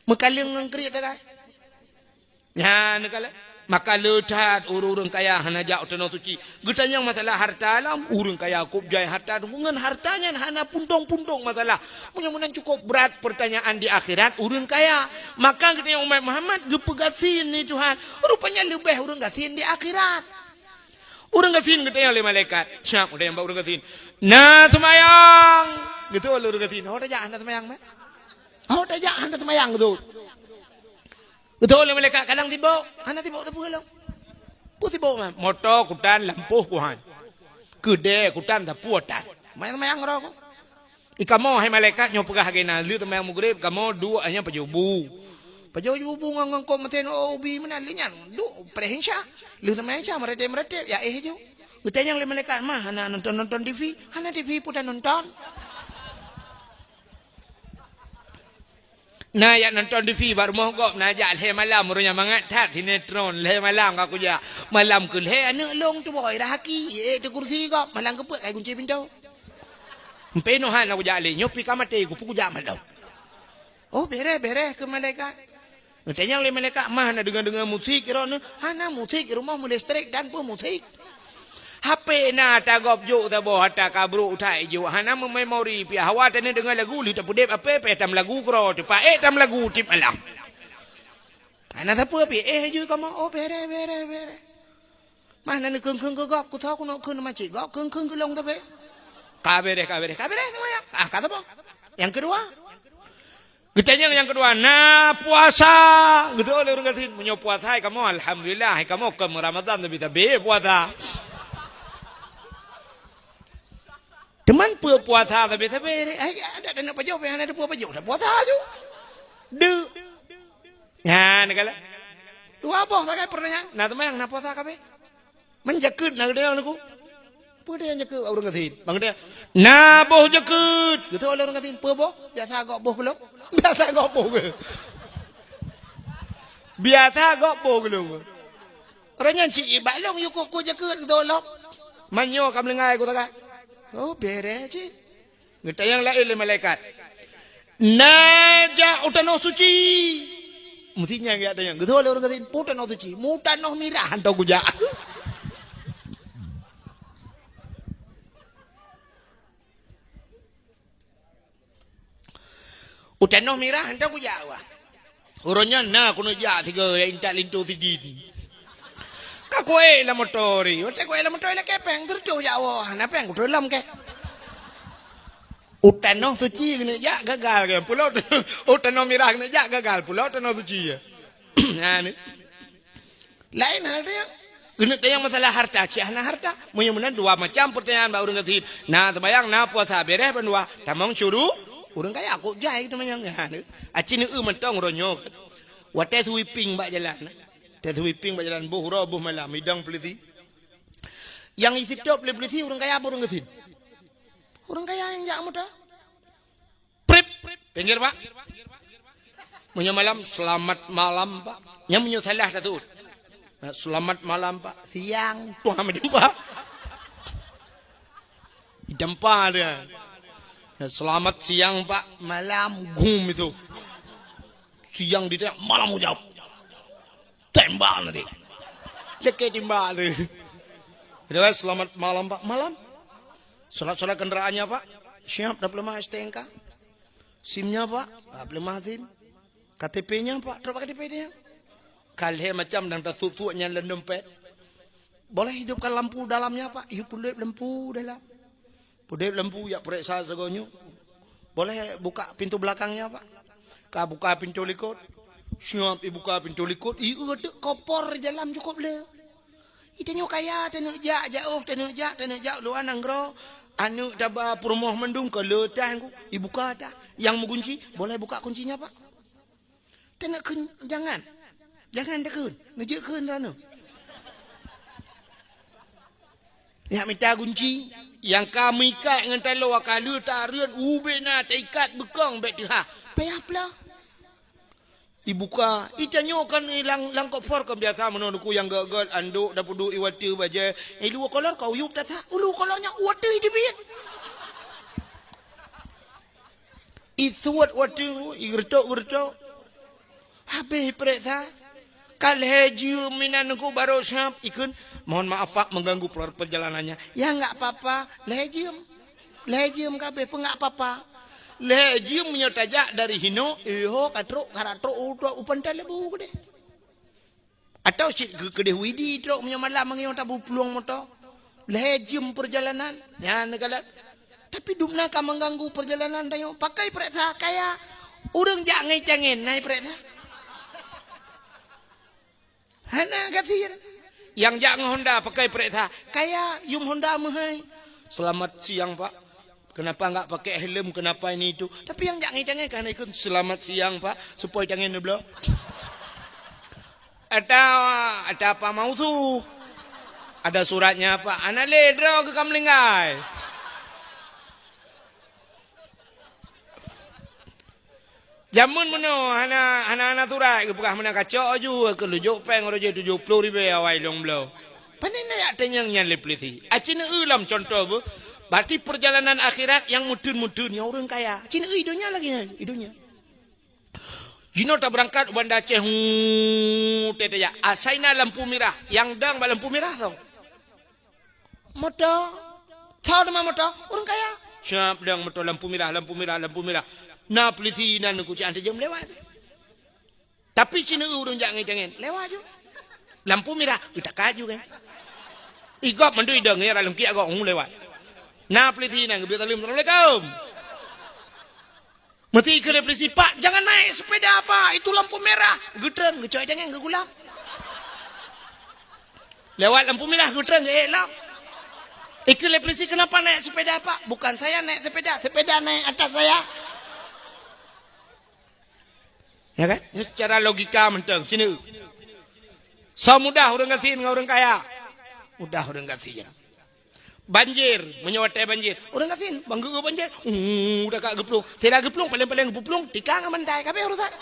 Meukaleng ngon kriet sagai. Nyan neukalon. Maka le that ureuëng-ureuëng kaya hana jak u tanoh suci. Geutanyong masalah harta lam, ureuëng kaya kôb jai harta, ngon harta nyan hana puntông-puntông masalah. Meunyoe meunan cukup brat pertanyaan di akhirat ureuëng kaya. Maka geutanyong umat Muhammad, geupeugasien ni Tuhan. Rupanya leubeh ureuëng gasien di akhirat. Ureuëng gasien geutanyong lé malaikat. Siap geutanyong bak ureuëng gasien. Na seumayang. Geutanyong lé ureuëng gasien. Ho tajak hana seumayang, meh? Ho tajak hana seumayang, geutanyong. Geutanyong lé malaikat, kadang sibok, hana sibok sapeue lom. Peue sibok, man? Moto kutan lampôh kuhan. Keudè kutan sapeue tan. Mayang-mayang roh ku. I kamoe hai malaikat nyoe peugah lagèe na, lheueh seumayang Maghrib, kamoe duek nyan pajoh bu. Pajoh bu ngon, ngon kop meusén, oh, ubi meunan lheueh nyan. Duek preh Isya. Lheueh seumayang Isya meuratéb-meuratéb, ya éh ju. Geutanyong lé malaikat, "Ma hana nonton-nonton T V?" "Hana T V, peue tanonton?" Na jak nonton T V bak rumoh gob, na jak lhèe malam, ureuëng nyan mangat that sinetron, lhèe malam ka kujak. Malam keulhèe aneuk lôn tuboh, irah aki, ék teukursi gob, malam keupeuet kai gunci pintoe. Mpe noh hana kujak lé, nyoe pih ka maté, kupeue kujak malam. Oh, bereh, bereh, kheun malaikat. Geutanyong lé malaikat, "Ma hana deungoe-deungoe musik droeneuh?" "Hana musik, rumoh meulestrek dan peue musik." Hapé na tagob jok saboh ata kabrok utai jok. Hana meumemori pih. Hawa taneuk deungoe lagu lheueh tapeudeb apé pih tam lagu keudroe teuh paék tam lagu tiep malam. Hana sapeue pih, éh ju kamoe, oh, bereh, bereh, bereh. Mah na neukheun-kheun keu gob, kutho keuneuk kheun macit gob, kheun-kheun keu lôn tapi. Ka bereh, ka bereh, ka bereh seumayang. Ah, ka saboh. Nyang keudua. Geutanyong nyang keudua, "Na puasa?" Geutanyong lé ureuëng gasien, "Meunyoe puasa hai kamoe, alhamdulillah, hai kamoe kon Ramadhan tapi-tapi puasa." Teuma peue puasa tapi-tapi, hai adak taneuk pajoh, hana teupeue pajoh, dah puasa ju. Deuk. Nyan kala. Dua boh sagai pertanyaan, na seumayang, na puasa kabeh. Man jakeuet na geutanyong lé ku. Peue tanyong jakeuet bak ureuëng gasien? Bang geutanyong, "Na boh jakeuet?" Geutanyong lé ureuëng gasien, "Peue boh?" "Biasa gob boh keu lôn." "Biasa gob boh keu lôn." "Biasa gob boh keu lôn." Ureuëng nyan cit bak lôn yue kok-kok jakeuet geutanyong lom. Man nyoe ka meulinggai ku sagai. Oh, bereh cit. Geutanyong laén lé malaikat, "Na jak u tanoh suci?" Meusi nyan geutanyong. Geutanyong lé ureuëng gasien, "Peue tanoh suci?" "Mu tanoh mirah hantom kujak." "U tanoh mirah hantom kujak, wah." Uroe nyan na keuneuk jak sigoe intat linto sidin. Ka kuék lam moto ri. Watèe kuék lam moto lakèe péng, seureutôh jak woe. Hana péng, kuteulom kèe. U tanoh suci keuneuk jak, gagal kèe. Pulo u tanoh mirah keuneuk jak, gagal. Pulo tanoh suci. Ha, ni. Laén hal teuh. Keuneuk tanyong masalah harta, cit hana harta. Meunyoe meunan dua macam peutanyaan bak ureuëng gasien. Na seumayang, na puasa, bereh bandua. Tamong syuru, ureuëng kaya kok jai teumanyong. Ha, ni. Aci neueu mantong uroe nyoe. Watèe sweeping bak jalan. Watèe sweeping bak jalan boh uroe boh malam, idong peulisi. Nyang isitop lé peulisi ureuëng kaya apa ureuëng gasien? Ureuëng kaya nyang jak moto. Prip, pinggir, Pak. Meunyoe malam, "Selamat malam, Pak." Nyan meunyoe salah dah tu. Nah, "Selamat malam, Pak." Siang, tuh sama jumpa. Jumpa dia. Ya, "Selamat siang, Pak." Malam, gum itu. Siang ditanya, malam ujab. Tembak nanti. Cekik timbak tu. Dia, "Selamat malam, Pak." "Malam." "Surat-surat kenderaannya, Pak?" "Siap, dah peuleumah S T N K." "SIM-nya, Pak?" "Dah peuleumah SIM." "K T P-nya, Pak?" "Trok K T P dia." Ka lhèe macam dan tasuet-suet nyan lam dompet. "Boleh hidupkan lampu dalamnya, Pak?" Yue peudeup lampu dalam. Peudeup lampu, jak peuriksa sagoe nyoe. "Boleh buka pintu belakangnya, Pak?" Ka buka pintu likot. Siap ibuka pintu likot, ieu teuk kopor di dalam cukop le. Itanyoe kaya, taneuk jak, jak, oh, taneuk jak, taneuk jak luwa nanggroe. Aneuk taba peurumoh mandum ka le tah ku. Ibuka tah. Nyang meugunci, "Boleh buka kuncinya, Pak?" Taneuk kheun, "Jangan. Jangan takheun. Neujeuet kheun droeneuh." Nyak mita gunci, nyang ka meuikat ngon taloe ka lheueh tareuet ubé na taikat beukong bèk teuhah. Payah ploh. Ibuka, itanyoe kan lam, lam kopor kan biasa meunoe nuku nyang gèt-gèt, anduk, dapeuduek, iwateuh, bajèe. Ilu kolor ka uyuek tasa, ulu kolor nyan wateuh iteubiet. Isuet wateuh, igeureutok-geureutok. Habéh ipeuriksa. Ka lhèe jeuem inan ngon barô sab ikheun, "Mohon maaf, Pak, mengganggu per-, perjalanannya." "Ya, enggak apa-apa. Lhèe jeuem. Lhèe jeuem ka abéh, peue enggak apa-apa?" Lhèe jeuem meunyoe tajak dari hinoe, eh, ho ka trok, ka trok u, u Pantai Leubue keudéh. Atawa cit keu-, keudéh Widi trok meunyoe malam mangieng tabuplueng moto. Lhèe jeuem perjalanan. Nyan neukalon. Tapi dum na ka mengganggu perjalanan tanyoe. Pakai preksa kaya. Ureueng jak ngon tangen na preksa. Hana gasien. Nyang jak ngon Honda pakai preksa. Kaya, yum Honda meuhai. "Selamat siang, Pak. Kenapa enggak pakai helm? Kenapa ini itu?" Tapi nyang jak ngon tangen ka hana ikheun, "Selamat siang, Pak." Supaya tangen neubloe. Ada, ada apa mau tu? Ada suratnya apa? Hana lé, droe keu ka meulinggai. Jameun meunoe hana, hana, hana surat, geupeugah meunan kacok aju, keu lujok péng roh jih tujoh ploh ribèe awai lôn bloe. Pane na jak tanyong nyan lé peulisi. Aci neueu lom contoh beuh. Berarti perjalanan akhirat nyang meuteun-meuteun nyan ureueng kaya. Aci neueu i donya lagèe nyan, i donya. Jinoe tabeurangkat u Banda Aceh, hu, teuh tajak. Asai na lampu mirah. Nyang dong bak lampu mirah soe? Moto. Soe teuma moto? Ureueng kaya. Siap dong moto lampu mirah, lampu mirah, lampu mirah. Na peulisi nan ku cit han tajeuem lewat. Tapi sineuk ureueng jak ngon tangen. Lewat ju. Lampu mirah, geutaka ju kan. I gob mandum idong ya, lam kiak gob, hu, lewat. Na peulisi nan geubri saleuem, "Assalamualaikum." Meuti keu lé peulisi, "Pak, jangan naik sepeda, Pak. Itu lampu merah." Geutreun, geucok i tangen, geugulam. Lewat lampu merah, geutreun, geuék lom. Ikeu lé peulisi, "Kenapa naik sepeda, Pak?" "Bukan saya naik sepeda, sepeda naik atas saya." Ya kan? Secara logika mantong, sineuk. Soe mudah ureueng gasien ngon ureueng kaya? Mudah ureueng gasien. Banjir, meunyoe watèe banjir, ureueng gasien, bang geu banjir, uh, dah ka geuplueng. Sira geuplueng, paleng-paleng geuplueng, tikang ngon bantai, ka abéh urusan.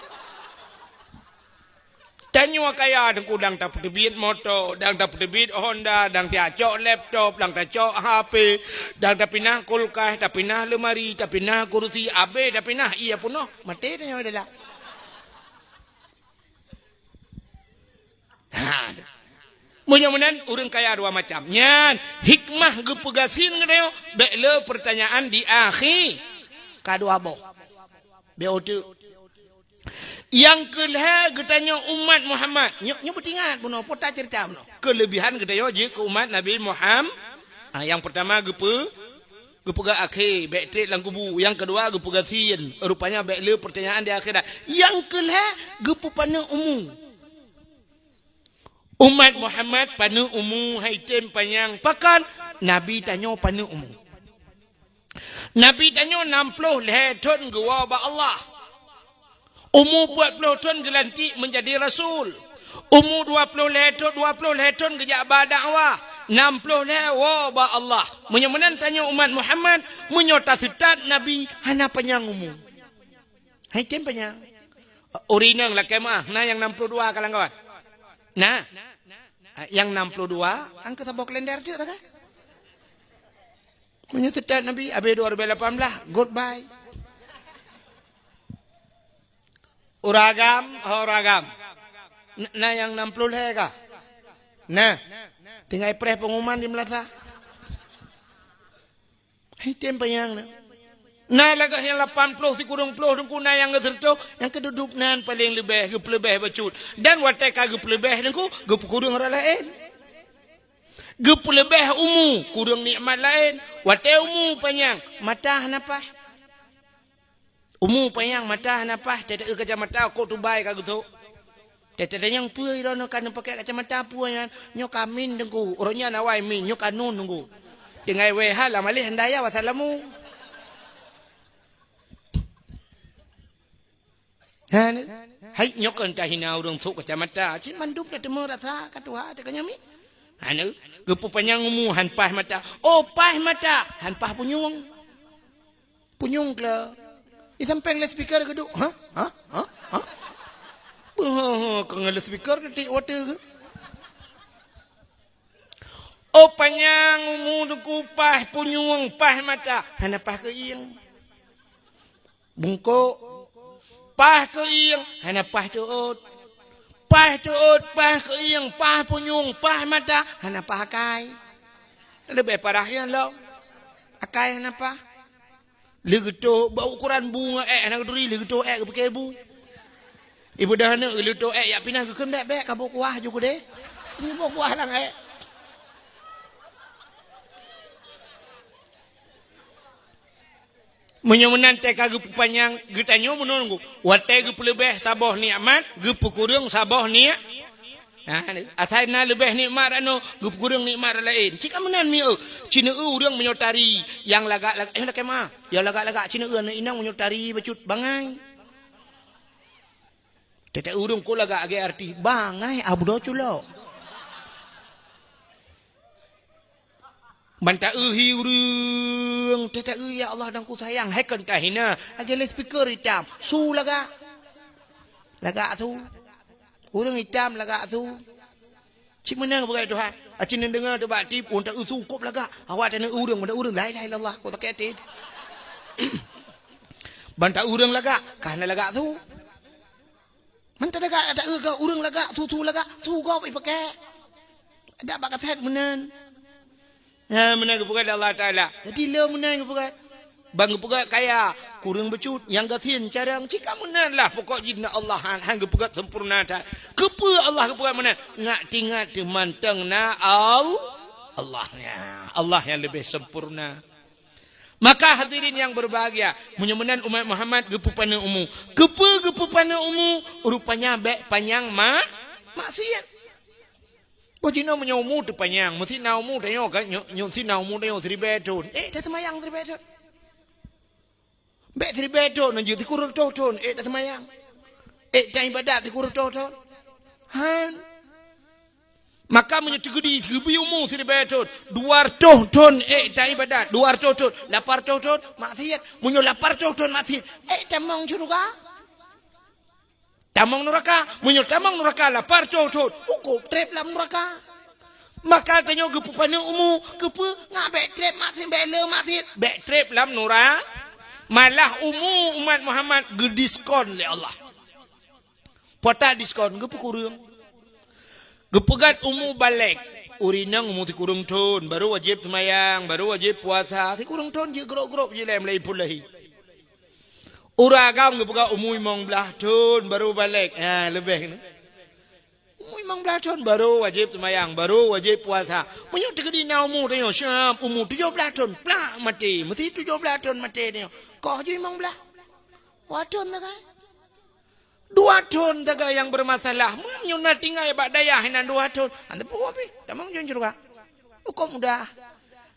Tanyoe kaya teungku, dang tapeuteubiet moto, dang tapeuteubiet Honda, dang tacok laptop, dang tacok H P, dang tapinah kulkas, tapinah lemari, tapinah kursi, abéh tapinah, ie peunoh, maté tanyoe dalam. Ha. Meunyoe meunan, ureueng kaya dua macam. Nyan, hikmah geupeugasien geutanyoe, bèk le peurtanyaan di akhé. Ka dua boh. Bèk uteuk. Nyang keu lhèe geutanyoe umat Muhammad. Nyoe, nyoe beutingat bunoe, pota ceurita bunoe. Keuleubihan geutanyoe jeuet keu umat Nabi Muham-, ah, nyang peurtama geupeu-, geupeugah akhé, bèk trép lam kubu. Nyang keudua geupeugasien, rupanya bèk le peurtanyaan di akhirat. Nyang keu lhèe geupeupaneuk umu. Umat Muhammad paneuk umu han item panyang. Pakon? Nabi tanyoe paneuk umu. Nabi tanyoe nam ploh lhèe thon geuwoe bak Allah. Umu peuet ploh thon geulantik meujadi rasul. Umu dua ploh lhèe thon, dua ploh lhèe thon geujak ba dakwah. Nam ploh lhèe woe bak Allah. Meunyoe meunan tanyoe umat Muhammad, meunyoe taseutôt Nabi hana panyang umu. Han item panyang. Ureueng inong lakèe meu'ah, na nyang nam ploh dua kawan-kawan? Na? Nyang nam ploh dua, angkat saboh kalender tu, tak? Meunyoe seutôt Nabi, abéh dua ribu lapan belas, goodbye. Ureueng agam, ho ureueng agam. N-, na nyang nam ploh lhèe kah? Na. Tinggai preh pengumuman di meulasa. Han item panyang na. Na lagèe nyang lapan ploh sikureueng ploh teungku, na nyang geuseureutôh, nyang keududuk nan paleng leubeh, geupeuleubeh bacut. Dan watèe ka geupeuleubeh teungku, geupeukureueng rot laén. Geupeuleubeh umu, kureueng nikmat laén. Watèe umu panyang, mata hana paih. Umu panyang, mata hana paih, teuteuk kacamata kok tubai ka geusok. Teuteuk nyang peue droeneuh ka neupakè kacamata peue nyan? Nyoe ka min teungku, uroe nyan awai min, nyoe ka nun teungku. Tinggai wéh ha lam aléh handai ya wassalamu. Ha, ni. Hai, nyoe kon tahina ureueng sok kacamata. Cit mandum tateumé rasa ka tuha teuka nyoe mi. Ha, ni. Geupeupanyang umu han paih mata. Oh, paih mata, han paih punyueng. Punyueng kla. Di sampéng loudspeaker geuduek. Ha? Ha? Ha? Ha? Beuh, ka ngon loudspeaker tiek watèe geuh. Oh, panyang umu teungku, paih punyueng, paih mata, hana paih keuieng. Bungkôk, paih keuieng, hana paih teuôt. Paih teuôt, paih keuieng, paih punyueng, paih mata, hana paih akai. Leubeh parah nyan lom. Akai hana paih. Lé geutoh bak ukuran bu ngon ék, hana geuturi, lé geutoh ék geupike bu. Ibeudôh aneuk, lé geutoh ék jak pinah geukheun, "Bék, bék, ka boh kuah ju keudeh." Nyoe boh kuah lam ék. Meunyoe meunan teuka geupeupanyang, geutanyoe meunurot watée geupeuleubeh saboh nikmat, geupeukureueng saboh ni-, ha, asai na leubeh nikmat anoe, geupeukureueng nikmat laén. Cit ka meunan mieu, cineu ureuëng meunyoe tari, nyang lagak-lagak, eh, lakée ma, nyang lagak-lagak cineu aneuk inong meunyoe tari bacut bangai. Teutek ureuëng kok lagak lagée artis, bangai abdo culok. Ban taeu hi ureuëng, teutek, "Ya Allah, dan ku sayang," hai kon tahina, lagée lé speaker itam, su lagak. Lagak su. Ureuëng itam lagak su. Cit meunan geupeugah Tuhan. Aci neudeungoe teuh bak tip, ureuëng taeu su kop lagak. Awak taneu ureuëng, meunan ureuëng, "La ilaha illallah," kok sakét até. Ban taeu ureuëng lagak, ka hana lagak su. Mantong lagak, taeu keu ureuëng lagak, su-su lagak, su gob ipakai. Ada bak kaset meunan. Ha, meunan geupeugah lé Allah Taala. Jadi, le meunan geupeugah. Ban geupeugah kaya, kureueng bacut, nyang gasien carông. Cit ka meunan lah, pokok jih na Allah han, han geupeugah sempurna that. Keupeue Allah geupeugah meunan? Ngat tingat teuh mantong na Al-, Allah nya. Allah nyang leubeh sempurna. Maka hadirin yang berbahagia, meunyoe meunan umat Muhammad geupeupaneuk umu. Keupeue geupeupaneuk umu? Rupanya bék panyang ma-, maksiat. Boh jinoe meunyoe umu teupanyang, meusi na umu tanyoe ka, nyoe, nyoe si na umu tanyoe siribée thon. Eh, taseumayang siribée thon. Bék siribée thon, nyoe jeuet sikureueng reutôh thon, eh, taseumayang. Eh, taibadat sikureueng reutôh thon. Han. Maka meunyoe teukeudi geubri umu siribée thon, dua reutôh thon ék taibadat, dua reutôh thon, lapan reutôh thon maksiat. Meunyoe lapan reutôh thon maksiat, ék tamong syeuruga? Tamong nuraka. Meunyoe tamong nuraka lapan reutôh thon, hukôm treb lam nuraka. Maka tanyoe geupeupaneuk umu, keupeue? Ngat bék treb maksiat, bék le maksiat, bék treb lam nura-, malah umu umat Muhammad geudiskon lé Allah. Pota diskon, geupeukureueng. Geupeugét umu balek. Ureuëng inong umu sikureueng thon, baru wajéb seumayang, baru wajéb puasa. Sikureueng thon jeuet grok-grok jih lé mulai phon lahé. Ureuëng agam geupeugét umu limong blaih thon, baru balek. Ha, leubeh keunoe. Umu limong blaih thon, baru wajéb seumayang, baru wajéb puasa. Meunyoe teukeudi na umu tanyoe, siab umu tujoh blaih thon, plak maté. Meusi tujoh blaih thon maté tanyoe. Koh jih limong blaih. Dua thon sagai. Dua thon sagai nyang bermasalah. Meunyoe na tinggai bak dayah inan dua thon, hana peue pih. Tamong jeuet syeuruga. Hukôm mudah.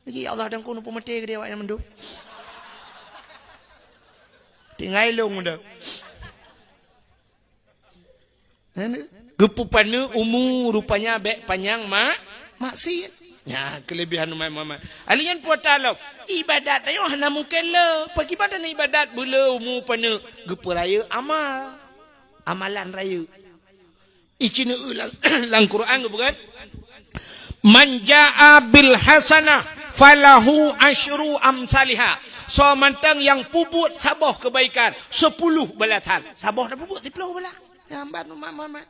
Lagi ya Allah dan kunu peumaté geude awak nyang mandum. Tinggai lôn mudah. Geupeupaneuk umu rupanya bék panyang ma-, maksiat. Nyan keulebihan umat Muhammad. Ali nyan puasa lom. Ibadat tanyoe hana mungken le. Pakriban ibadat beule umu paneuk geupeurayeuk amal. Amalan rayeuk. Ici neu lam, lam Quran geupeugah, "Man jaa bil hasanah falahu asyru amsaliha." Soe mantong nyang peubuet saboh keubaikan, sepuluh balasan. Saboh tapeubuet siploh balaih. Nyan ban umat Muhammad.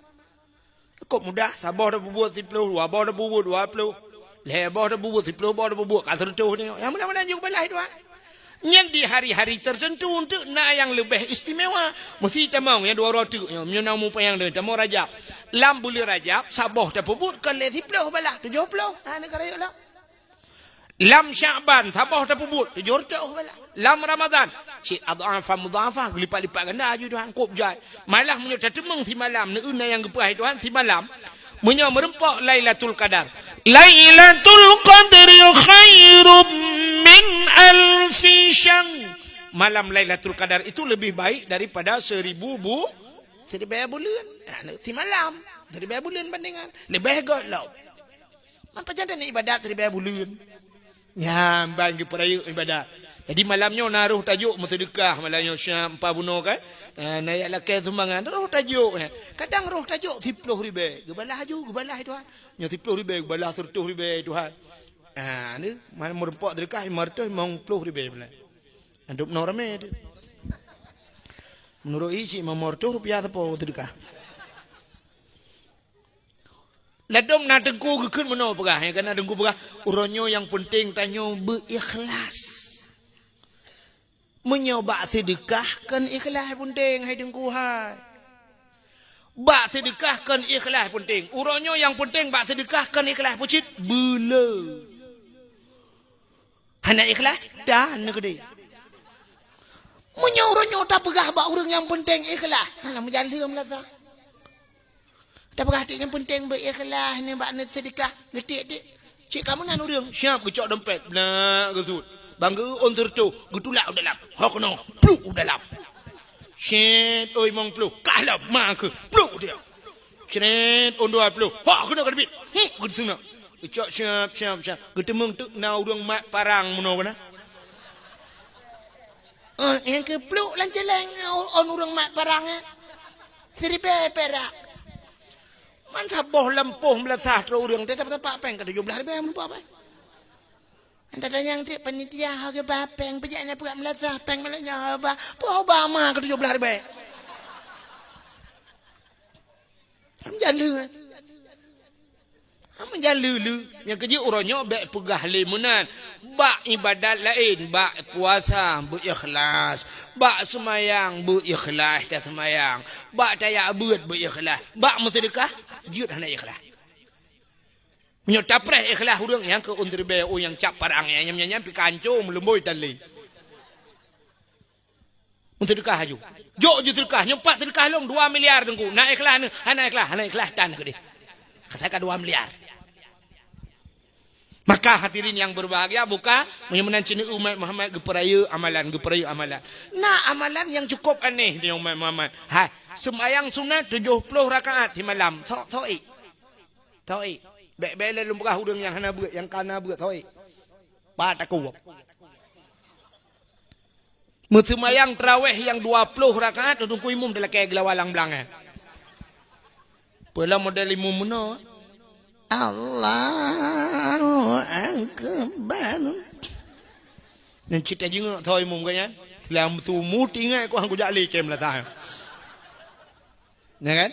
Kok mudah, saboh tapeubuet siploh, dua boh tapeubuet dua ploh, lhée boh tapeubuet siploh boh tapeubuet, ka seureutôh nyoe. Nyang meunan-meunan jeuet balaih dua. Nyan di hari-hari tertentu untuk na nyang leubeh istimewa. Meusi tamong nyang dua uroe teuk nyoe, meunyoe na umu panyang deuh, tamong Rajab. Lam buleuen Rajab, saboh tapeubuet kon lé siploh balaih, tujoh ploh. Ha, neugara yoh lah. Lam Syakban, saboh tapeubuet, tujoh reutôh balaih. Lam Ramadhan, cit adhafa mudhafa, geulipat-lipat ganda aju Tuhan, kôb jai. Malah meunyoe tateumeung simalam, neueu na nyang geupeugah Tuhan simalam, meunyoe meureumpok Lailatul Qadar. Lailatul Qadri khairum min alfi syahr. Malam Lailatul Qadar itu lebih baik daripada seribu bu-, seribu buleuen. Ah, simalam, seribu buleuen bandingan. Leubeh göt lom. Man pajan tanyoe ibadat siribée buleuen. Nyan ban geupeurayeuk ibadat. Jadi malam nyoe na roh tajok meuseudeukah malam nyoe siap empat bunoe kan. Ha, na jak lakée sumbangan roh tajok nyan. Kadang roh tajok siploh ribée, geubalah aju, geubalah Tuhan. Nyoe siploh ribée geubalah seureutôh ribée Tuhan. Ha, ni, man meureumpok seudeukah lima reutôh limong ploh ribée bulan. Andop noe ramé tu. Meunurot i cit lima reutôh rupiah sapo seudeukah. Ladôm na teungku geukheun meunoe peugah, ya, kana teungku peugah, "Uroe nyoe nyang peunteng tanyoe beu-ikhlas." Meunyoe bak seudeukah kon ikhlas peunteng, hai teungku hai. Bak seudeukah kon ikhlas peunteng. Uroe nyoe nyang peunteng bak seudeukah kon ikhlas peucit beuleu. Hana ikhlas, tan keudeh. Meunyoe uroe nyoe tapeugah bak ureuëng nyang peunteng ikhlas, hana meujan lheueh meulasa. Tapeugah tik nyang peunteng beu-ikhlas ni bak neuseudeukah, geutik-tik. Cit ka meunan ureuëng, siap geucok dompet, blah geusut. Bang geu-ôn sireutoh, geutulak u dalam. Ho keunoe, pluk u dalam. Set, ôn limong ploh, kah lom, ma keuh, pluk u dia. Cret, ôn dua ploh, ho keunoe ka teubiet. Hmm, geuteunak. Geucok siap, siap, siap. Geuteumeung teuk na ureuëng mat parang meunoe keunan. Oh, nyang keupluk lam ceuleng, oh, ôn ureuëng mat parang, eh. Siribèe perak. Man saboh lampôh meulasah trok ureuëng, teutab-tab péng ka tujoh blaih ribèe meunumpak péng. Anda tanyang trép panitia, "Ho geuba péng, peujak na peuet meulasah péng malam nyoe ho ba?" "Peue ho ba ma ka tujoh blaih ribèe?" Meujan lheueh. Meujan lheueh-lheueh. Nyang keujeuet uroe nyoe bèk peugah lé meunan. Bak ibadat laén, bak puasa beu-ikhlas, bak seumayang beu-ikhlas taseumayang, bak tajak beuet beu-ikhlas, bak meuseudeukah jeuet hana ikhlas. Meunyoe tapreh ikhlas ureuëng nyang keu ôn ribèe, oh, nyang cap parang, nyang nyan, nyan pih ka hancô meulumbôi tan lé. Meuseudeukah aju. Jok ju seudeukah, nyoe pat seudeukah lôn dua miliar teungku. Na ikhlas nyoe, hana ikhlas, hana ikhlas tan keudeh. Kata ka dua miliar. Maka hadirin yang berbahagia, buka, meunyoe meunan cit umat Muhammad geupeurayeuk amalan, geupeurayeuk amalan. Na amalan nyang cukup aneh di umat Muhammad. Hai, seumayang sunat tujoh ploh rakaat simalam. Sok, sok ék. Sok ék. Bèk-bèk lé lôn peugah ureuëng nyang hana beuet, nyang ka na beuet, sok ék. Pat takue. Meuseumayang traweh nyang dua ploh rakaat, teungku imum dilakèe geulawa lam blang, eh. Peue lom model imum meunoe? Allahu Akbar. Nyan cit tajingok soe imum geuh nyan. Lam sumu tinggai ku hang kujak lé cem latah. Ya kan?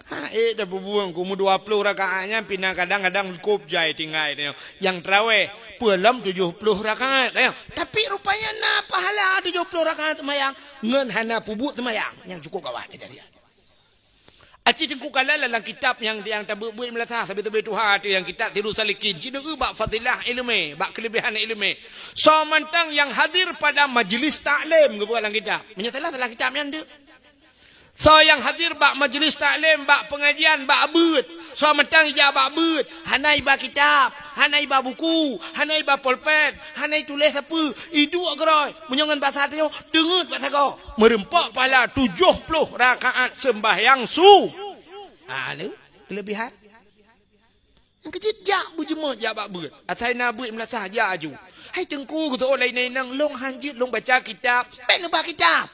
Ha, eh, dah bubueng ku mu dua ploh rakaat nyan pih na kadang-kadang kop jai tinggai tu. Nyang traweh, peue lom tujoh ploh rakaat, kan? Tapi rupanya na pahala tujoh ploh rakaat seumayang ngon hana peubuet seumayang. Nyang cukup gawat kejadian. Aci teungku kala lam kitab nyang, nyang tabeuet-beuet meulasah sabe-sabe tuha tu nyang kitab Tiru Salikin. Ci deukeue bak fadilah ileumèe, bak keuleubehan ileumèe. Soe mantong nyang hadir pada majlis taklim geubuet lam kitab. Meunyoe salah, salah kitab nyan deuek. Soe nyang hadir bak majlis taklim, bak pengajian, bak beuet. Soe mantong ija bak beuet. Hana iba kitab, hana iba buku, hana iba polpen, hana ituléh sapeue. Iduek keudroe. Meunyoe ngon basa tanyoe, teungeut bak sagoe. Meureumpok pahala tujoh ploh rakaat seumbahyang su. Ah, ni kelebihan. Nyang keujeuet jak beujeumeut jak bak beuet. Asai na beuet meulasah jak aju. Hai teungku, geuseuôt lé inong, lôn hanjeuet lôn baca kitab. Bèk neuba kitab.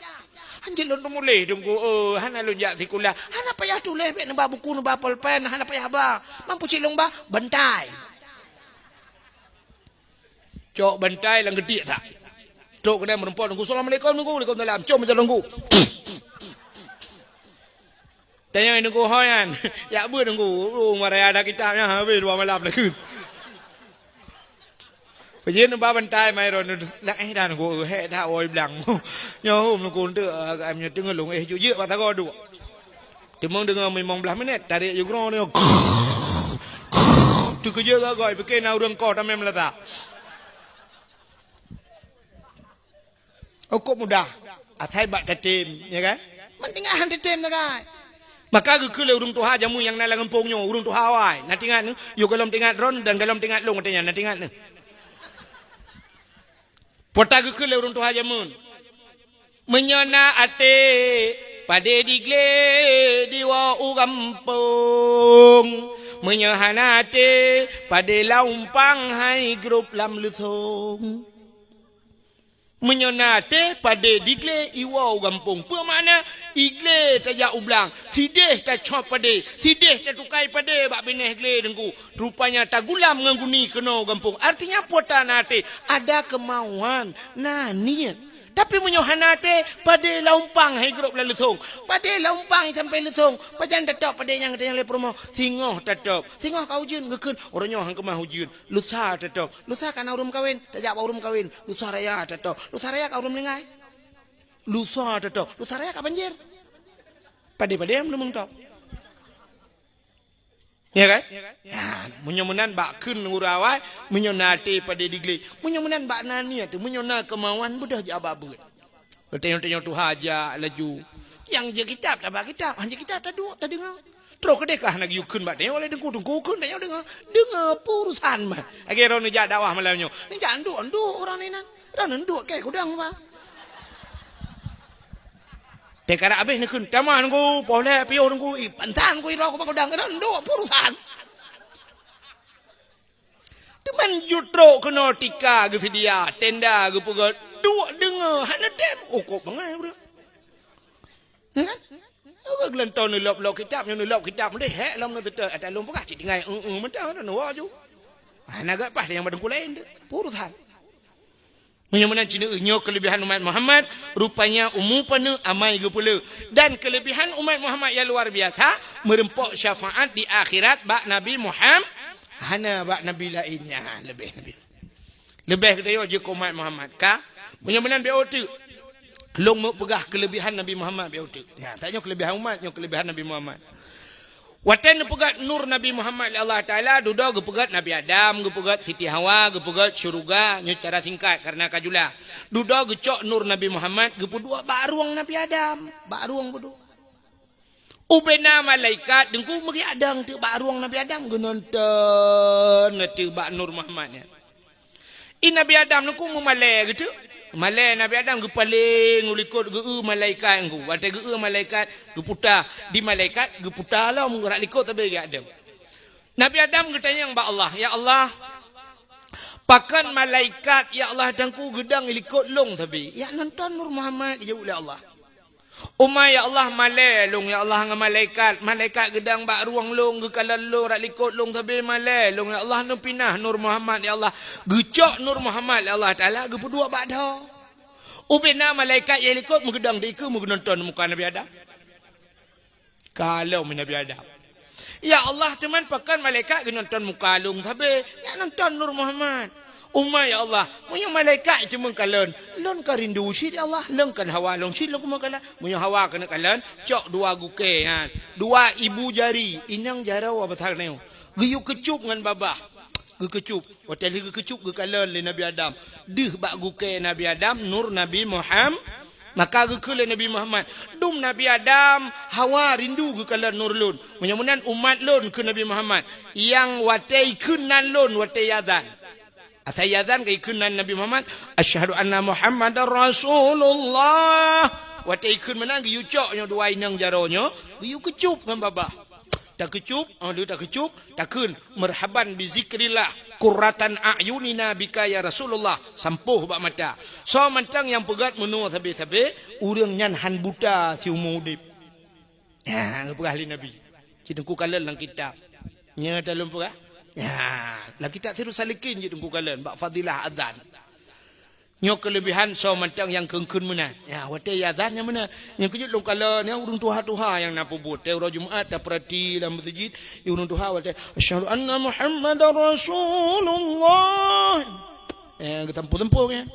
Hanjeuet lôn teumuléh teungku, eh, hana lôn jak sikula. Hana payah tuléh, bèk neuba buku, neuba polpen, hana payah ba. Mampu cit lôn ba, bantai. Cok bantai lam geutiek that. Trok keunan meureumpok teungku, "Assalamualaikum teungku." "Waalaikumsalam." "Com meujalan teungku." Tanyong teungku, "Ho nyan, jak beuet teungku?" "Oh, maraya dah kitab nyan, habéh dua malam lakeue." Peujeuet neuba bantai mai ron, "Dak éh dah teungku, hék that woe blang." Nyoe hom teungku, "Enteuk, agak nyoe teungeulong éh jujeuek bak sagoe duek." Timong deungoe limong blaih minét, tarek ju grong deungoe. Teukeujeuet gagoi, pike na ureueng koh tamé meulata. Ukop mudah. Asai bak tatem, ya kan? Meutinggai han tatem sagai. Maka geukheun lé ureueng tuha jameun nyang na lam gampông nyoe, ureueng tuha awai. Na teuingat nyoe, yôh gohlom teuingat droen dan gohlom teuingat lôn watèe nyan, na teuingat nyoe. Pota geukheun lé ureueng tuha jameun. Meunyoe na até, padé diglé diwoe u gampông. Meunyoe hana até, padé lam umpang hai grôp lam leusông. Meunyoe na até, padé diglé iwoe u gampông. Peue makna? Iglé tajak u blang, sidéh tacok padé, sidéh tatukai padé bak binéh glé teungku. Rupanya tagulam ngon guni keunoe u gampông. Artinya pota na até, ada kemauan, na niet. Tapi meunyoe hana até, padé lam umpang hai grob lam leusong. Padé lam umpang sampai leusong. Pajan tatôb padé nyang geutanyoe lé peurumoh. Singoh tatôb. Singoh ka ujeuen geukheun. Uroe nyoe han keumah ujeuen. Lusa tatôb. Lusa ka na ureuëng kawen. Tajak bak ureuëng kawen. Lusa raya tatôb. Lusa raya ka ureuëng meuninggai. Lusa tatôb. Lusa raya ka banjir. Padé-padé nyang meuneumeung tôb. Ya kan? Nah, meunyoe meunan bak kheun ureuëng awai, meunyoe na até padé diglé. Meunyoe meunan bak na niet, meunyoe na keumauan beudôh jak bak beuet. Tanyoe-tanyoe tuha jak laju. Nyang jeuet kitab, tabak kitab. Han jeuet kitab, taduek, tadeungoe. Troh keudeh kah na geuyue kheun bak tanyoe oleh teungku-teungku kheun tanyoe deungoe. Deungoe peurusan mah. Lagée droeneuh jak dakwah malam nyoe. Neujak nduek-nduek ureuëng inan. Droeneuh nduek kée kudang, bah. Teuka abéh neukheun, tamah teungku, poh lhée piôh teungku, ih, pantang ku iroe ku bak kudang, keunan duek peurusan. Teuma jeuet trok keunoe tika geuseudia, tenda geupeugöt, duek deungoe, hana tem, oh, kok bangai ureuëng. Ya kan? Ureuëng geulantong neulop-lop kitab, nyoe neulop kitab, meunan hék lom neuteuteu, ata lôn peugah cit tinggai, eu-eu mantong, neuwoe ju. Hana gak paih nyang bak teungku laén tu, peurusan. Meunyoe meunan cit nyoe keulebihan umat Muhammad, rupanya umu paneuk amai geupeuleueh. Dan keulebihan umat Muhammad nyang luar biasa, meureumpok syafaat di akhirat bak Nabi Muhammad, hana bak nabi laén nyan leubeh nabi. Leubeh geutanyoe jeuet keu umat Muhammad. Ka? Meunyoe meunan beu teuk. Lôn meupeugah keulebihan Nabi Muhammad beu teuk. Ya, tak nyoe keulebihan umat, nyoe keulebihan Nabi Muhammad. Watée neupeugöt nur Nabi Muhammad lé Allah Taala, dudoe geupeugöt Nabi Adam, geupeugöt Siti Hawa, geupeugöt syeuruga, nyoe cara singkat karena ka jula. Dudoe geucok nur Nabi Muhammad geupeuduek bak rueng Nabi Adam, bak rueng peuduek. Ubena malaikat teungku meugiadang teuk bak rueng Nabi Adam geunonton teuk bak nur Muhammad nyan. I Nabi Adam nyoe keuh meumalée geuteuk. Malée Nabi Adam geupaleng u likot geu-eu malaikat nyoe keuh. Watée geu-eu malaikat geuputa, di malaikat geuputa lom geurok likot sabe geuadam. Nabi Adam geutanyong bak Allah, "Ya Allah, pakon malaikat ya Allah teungku geudong i likot lôn sabe? Jak nonton nur Muhammad," geujaweueb lé Allah. "Uma ya Allah, malée lôn ya Allah ngon malaikat. Malaikat geudong bak rueng lôn, geukalon lôn rot likot lôn sabe malée lôn ya Allah, neupinah nur Muhammad ya Allah." Geucok nur Muhammad lé Allah Taala geupeuduek bak dhoe. Ubena malaikat nyang likot meugeudong di keue meugeunonton muka Nabi Adam. Ka lom Nabi Adam. "Ya Allah, teuma pakon malaikat geunonton muka lôn sabe? Jak nonton nur Muhammad." "Uma ya Allah, meunyoe malaikat teuma kalon, lôn ka rindu cit ya Allah, lôn kan hawa lôn cit lôn keumeung kalon." Meunyoe hawa keuneuk kalon, cok dua gukée nyan, dua ibu jari, inong jaroe basa nyoe, geuyue keucup ngon babah. Geukeucup. Watée lheueh geukeucup geukalon lé Nabi Adam. Deuh bak gukée Nabi Adam nur Nabi Muhammad. Maka geukheun lé Nabi Muhammad, "Dum Nabi Adam, Hawa rindu geukalon nur lôn. Meunyoe meunan umat lôn," kheun Nabi Muhammad, "nyang watée ikheun nan lôn watée azan." Asai azan ka ikheun nan Nabi Muhammad, "Asyhadu anna Muhammadar Rasulullah." Watée ikheun meunan geuyue cok nyoe dua inong jaroe nyoe, geuyue keucup ngon babah. Takeucup, oh, lheueh takeucup, takheun, "Marhaban bi zikrillah, qurratan a'yunina bika ya Rasulullah," sampoh bak mata. Soe mantong nyang peugöt meunoe sabe-sabe, ureuëng nyan han buta siumu udeb. Ya, geupeugah lé Nabi. Cit teungku kalon lam kitab. Nyoe ta lôn peugah. Ya, lam kitab Sirus Salikin cit teungku kalon bak fadilah azan. Nyoe keulebihan soe mantong nyang kheun-kheun meunan. Ya, watée azan nyang meunan. Nyang keujeuet lôn kalon, nyan ureuëng tuha-tuha nyang na peubuet. Watée uroe Jumat tapeurati lam meuseujid, ureuëng tuha watée, "Asyhadu anna Muhammadar Rasulullah." Ya, geutampu-tampu nyan.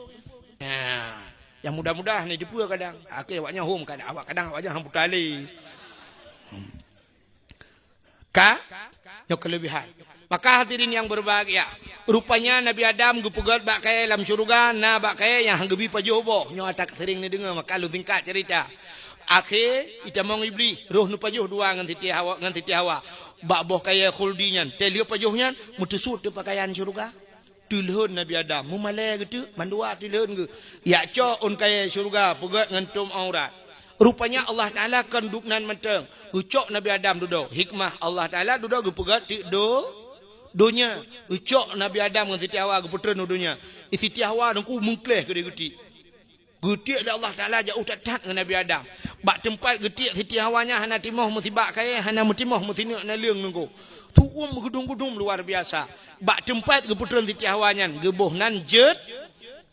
Ya, nyang mudah-mudah ni dipeue kadang. Akhé awaknyan hom kadang, awak kadang awaknyan han buta lé. Hmm. Ka? Nyoe keulebihan. Maka hadirin nyang beubahgia, rupanya Nabi Adam geupeugöt bak kayée lam syeuruga, na bak kayée nyang han geubi pajoh boh. Nyoe ata seuring neudeungoe, maka lôn singkat ceurita. Akhé itamong Iblih, roh neupajoh dua ngon Siti Hawa, ngon Siti Hawa. Bak boh kayée khuldi nyan, teuh lheueh pajoh nyan, meuteusuet teuk pakaian syeuruga. Teulhon Nabi Adam, meumalée geuteuk, mandua teulhon geuh. Jak cok ôn kayée syeuruga, peugöt ngon tom aurat. Rupanya Allah Taala kon dub nan mantong. Geucok Nabi Adam dudoe. Hikmah Allah Taala dudoe geupeugöt teuk do-, donya. Geucok Nabi Adam ngon Siti Hawa geupeutreun u donya. Siti Hawa teungku meukleh keudeh geutiek. Geutiek lé Allah Taala jauh that-that ngon Nabi Adam. Bak teumpat geutiek Siti Hawa nyan hana timoh meusibak kayée, hana meutimoh meusineuk naleueng teungku. Tuom geudum-geudum luar biasa. Bak teumpat geupeutreun Siti Hawa nyan geuboh nan Jed-,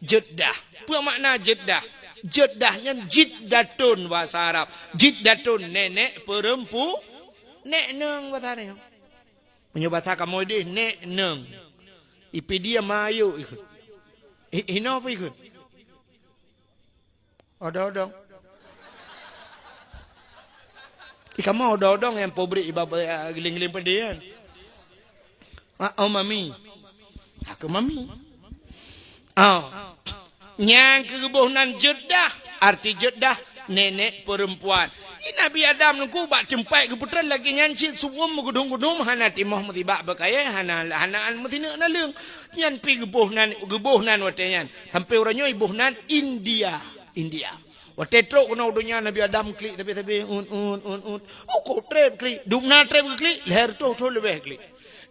Jeddah. Peue makna Jeddah? Jiddah nyan jiddatun bahasa Arab. Jiddatun nenek perempu-, nek neng bahasa nyoe. Meunyoe bahasa kamoe deh, nek neng. Ipi dia mayo ikheun. I-, inoe apa ikheun? Odong-odong. Ih, kamoe odong-odong nyang pobri iba-, eh, giling-giling pedih kan. Ah, oh, mami. Aku mami. Oh. Nyang keuboh nan jiddah, arti jiddah, nenek perempuan. Di Nabi Adam nungku bak teumpat geupeutreun lagée nyan cit su'um meugudum-gudum, hana timoh meusibak beukayée, hana, hana an meusineuk naleueng. Nyan pi geuboh nan, geuboh nan watée nyan. Sampai uroe nyoe iboh nan India. India. Watée trok keunoe donya Nabi Adam klik sabe-sabe, un, un, un, un. Uko treb klik, dumna treb klik, lhée reutôh thon leubeh klik.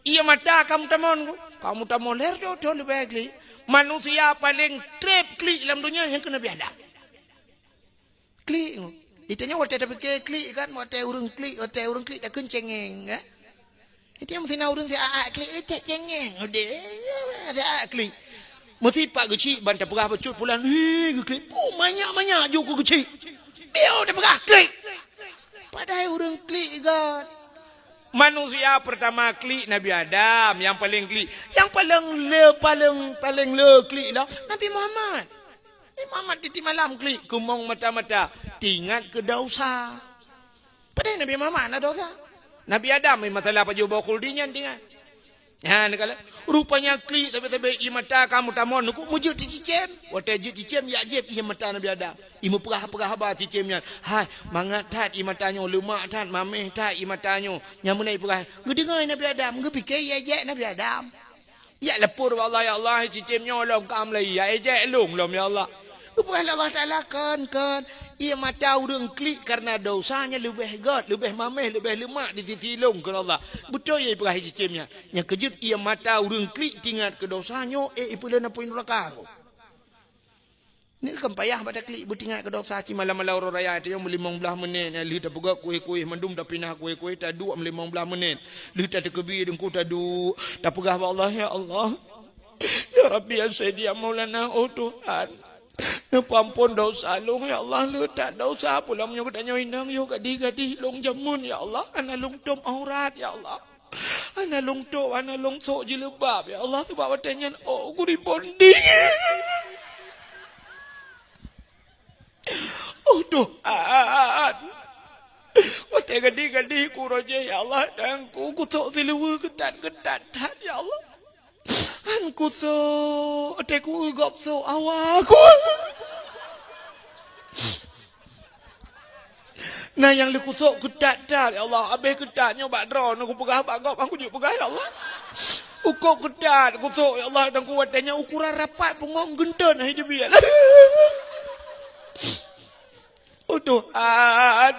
Ié mata ka meutamong, ka meutamong lhée reutôh thon leubeh klik. Manusia paleng treb klik lam donya nyang keu Nabi Adam. Klik. Itanyoe watée tapike klik kan, watée ureuëng klik, watée ureuëng klik takheun cengeng, kan? Itu nyang meusinan ureuëng siat klik, eh, cek cengeng, udeh, siat klik. Meusipat geuchik ban tapeugah bacut pulan, hii, geuklik. Puh, manyak-manyak ju keu geuchik. Bieu tapeugah klik. Padahai ureuëng klik gét. Manusia pertama klik Nabi Adam, nyang paleng klik. Nyang paleng le, paleng, paleng le klik lah Nabi Muhammad. Nabi Muhammad tiep-tiep malam klik, keumong mata-mata, teuingat keu desya. Padahai Nabi Muhammad hana desya. Nabi Adam, eh, masalah pajoh boh khuldi nyan teuingat. Ha, neukalon. Rupanya klik sabe-sabe ié mata ka meutamong, nungku meujeuet cicém. Watée jeuet cicém, jak jieb ié mata Nabi Adam. Imeupeugah-peugah haba cicém nyan. Hai, mangat that ié mata nyoe, leumak that, mameh that ié mata nyoe. Nyang meunan ipeugah, geudeungoe Nabi Adam, geupike ié jek Nabi Adam. Ya lapor bak Allah, "Ya Allah, cicém nyoe lom ka meulayi, ya ejek lôn lom, ya Allah." Geupeugah lé Allah Taala, "Kon, kon, ié mata ureuëng klik kareuna desya nyan leubeh gét, leubeh mameh, leubeh leumak di sisi lôn," kheun Allah. Beutôi ya ipeugah cicém nyan. Nyang keujeuet ié mata ureuëng klik teuingat keu desya nyoe, eh, ipeuleueh apui neuraka. Nyoe kan payah bak taklik beuteuingat keu desya cit malam-malam uroe raya, teuh meulimong blaih menit, lheueh tapeugöt kueh-kueh mandum, tapinah kueh-kueh, taduek meulimong blaih menit. Lheueh tateukeubie deungku taduek, tapeugah bak Allah, "Ya Allah, ya Rabbi, ya Sayyidi, ya Maulana, oh Tuhan, neupeuampon desya lôn, ya Allah, le that desya pulang meunyoe geutanyoe inong yoh gadih-gadih lôn jameun, ya Allah, hana lôn tôb aurat, ya Allah." Hana lôn tôb, hana lôn sôk jilbab, ya Allah, sabab watée nyan ôk ku ribon dingin. Oh Tuhan, watée gadih-gadih ku rôh jih, ya Allah, dan ku, ku sôk siluweue keutat-keutat that, ya Allah. Han ku sôk, watée ku eu gob sôk awa ku. Na nyang lheueh kusôk keutat-tat, ya Allah. Abéh keutat nyoe bak droeneuh kupeugah bak gob, han kujeuet peugah, ya Allah. Ukôb keutat kusôk, ya Allah, dan ku watée nyan ukuran rapat punggong geunteuen hai jibiet. Oh Tuhan.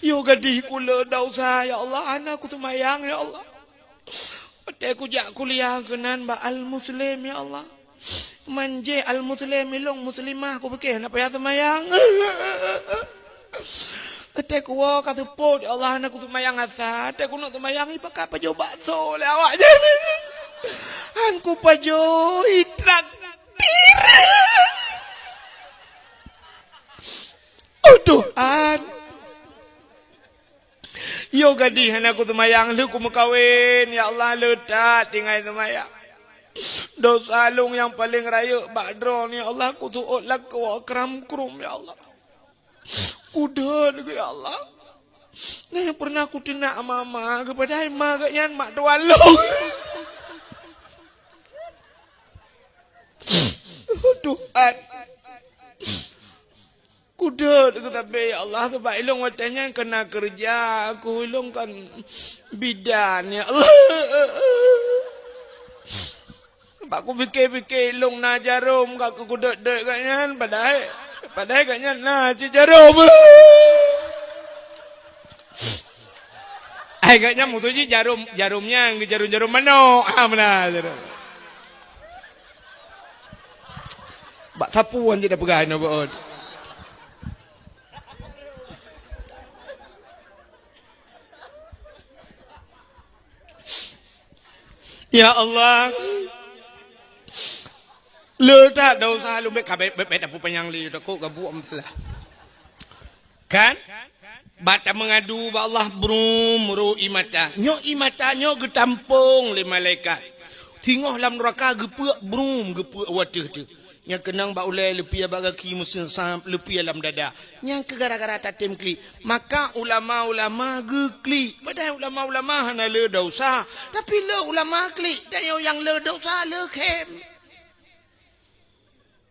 Yoh gadih ku le desya, ya Allah. Hana kuseumayang, ya Allah. Watée kujak kuliah keunan bak Al-Muslim, ya Allah. Manjeh Al-Muslim ilong muslimah, kupike hana payah seumayang. Watée kuwoe ka seupôt, ya Allah, hana kuseumayang asa. Watée kuneuk seumayang, ipakat pajoh bakso lé awak nyan. Han kupajoh, itraktir. Oh Tuhan. Yoh gadih hana kuseumayang, lheueh kumeukawen, ya Allah, le that tinggai seumayang. Desya lôn nyang paleng rayeuk bak droeneuh, ya Allah, kuseuôt lakoe kram krum, ya Allah. Kudeuet geuh, ya Allah. Na nyang pernah kuteunak mama, geupadahai ma geuh nyan mak tuan lôn. Tuhan. Kudeuet geuh sabe, ya Allah, sabab ilong watée nyan keuneuk keureuja, aku ilong kan bidan, ya Allah. Bak kupike-pike ilong na jarom, ka kudeuet-deuet geuh nyan, padahai, padahai geuh nyan na cit jarom. Ai geuh nyan musoh jih jarom, jarom nyan, jarom-jarom manok. Ha, meunan jarom. Bak sapu wan jih dah peugah inoe beuôt. Ya Allah. Le that desya lôn, bèk ka, bèk, bèk, bèk tapeupanjang lé, takot gabuek masalah. Kan? Bak tameungadu bak Allah, brum, ro ie mata. Nyoe ie mata nyoe geutampông lé malaikat. Singoh lam nuraka geupeuek, brum, geupeuek u ateueh teuh. Nyang keunong bak ulèe, leupie bak gaki, meuseusab, leupie lam dada. Nyang keu gara-gara tatém klik. Maka ulama-ulama geuklik. Padahai ulama-ulama hana le desya. Tapi le ulama klik. Tanyoe nyang le desya, le khém.